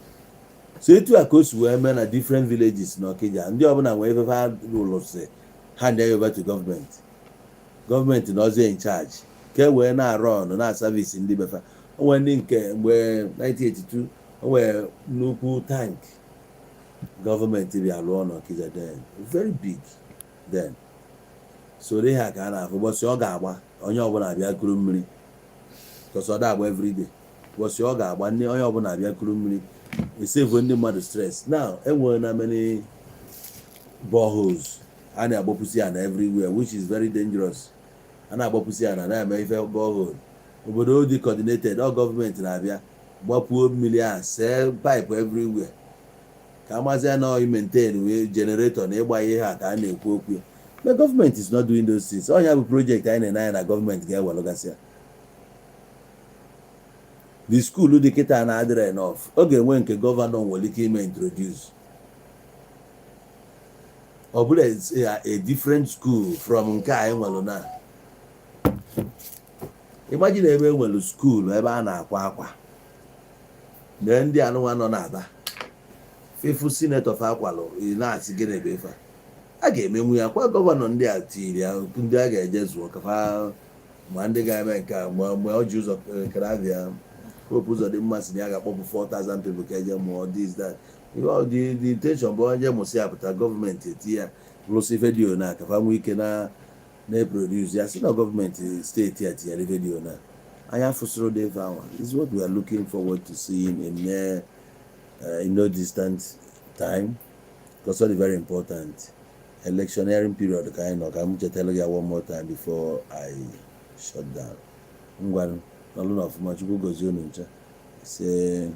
So etu a ka o si wee mee na different villages n'Ọkịja. Ndị ọbụla nwee ife ha lụrụ si hand over to gọọmenti. Gọọmenti nọzie in charge ka e wee na-arụ ọnụ na service ndị befa. O nwere ndị nke mgbe 1982, o nwere nnukwu tank gọọmenti bịa lụọ n'Ọkịja then, very big then. Soro ihe a ka a na-afụ. Ụbọchị ọ ga-agba, onye ọbụla abịa kuru mmiri, because ọ da-agba everyday. Ụbọchị ọ ga-agba, ndị onye ọbụla abịa kuru mmiri, esevuo ndị mmadụ stress. Now, enwere na many boreholes a na-agbapụsị ya na everywhere, which is very dangerous. A na-agbapụsị ya na na-eme ife borehole. Obodo dị coordinated, ọ gọọmenti na-abịa gbapuo mmiri ahụ, see pipe everywhere, ka amazi na ọ maintain wee generator na ịgba ihe a ka a na-ekwu okwu ya. But government is not doing those things. Ọ ya bụ project anyị na-ene anya na gọọmenti ga-ewelụgasị ya. The school dị kịta na-adịrị enough. Ọ ga-enwe nke governor nwere ike ime introduce, ọ bụrụ a different school from nke anyị nwere na. Imagine ebe e nwere school ebe a na-akwa akwa na ndị anụnwa nọ n'Aba ịfụ senator fa akwalụ. Ị na-asị gịnị bụ ife a ga-emenwu ya kwa? Governor ndị a tiri ya ndị a ga-eje zụọ ka fa ma ndị ga-eme nke a. Mgbe ọ ji ụzọ karabịa, Hope Uzodimma sị na ya ga-akpọpụ 4000 people ka eje mụọ this, that. Ihe ọ dị, the intention bụ onye mụsị ya pụta, gọọmenti eti ya lụsị ife dị ona ka fa nwee ike na na-eproduce ya. Si na gọọmenti steeti a tinyere ife dị ona anya fụsịrị dị ife ahụ is what we are looking forward to seeing in no distant time, because all very important electioneering period ka anyị nọ. Ka m chetara gị one more time before I shut down. Ngwanụ, nọlụ na ọfụma. Chukwu gozie unu ncha. Ise.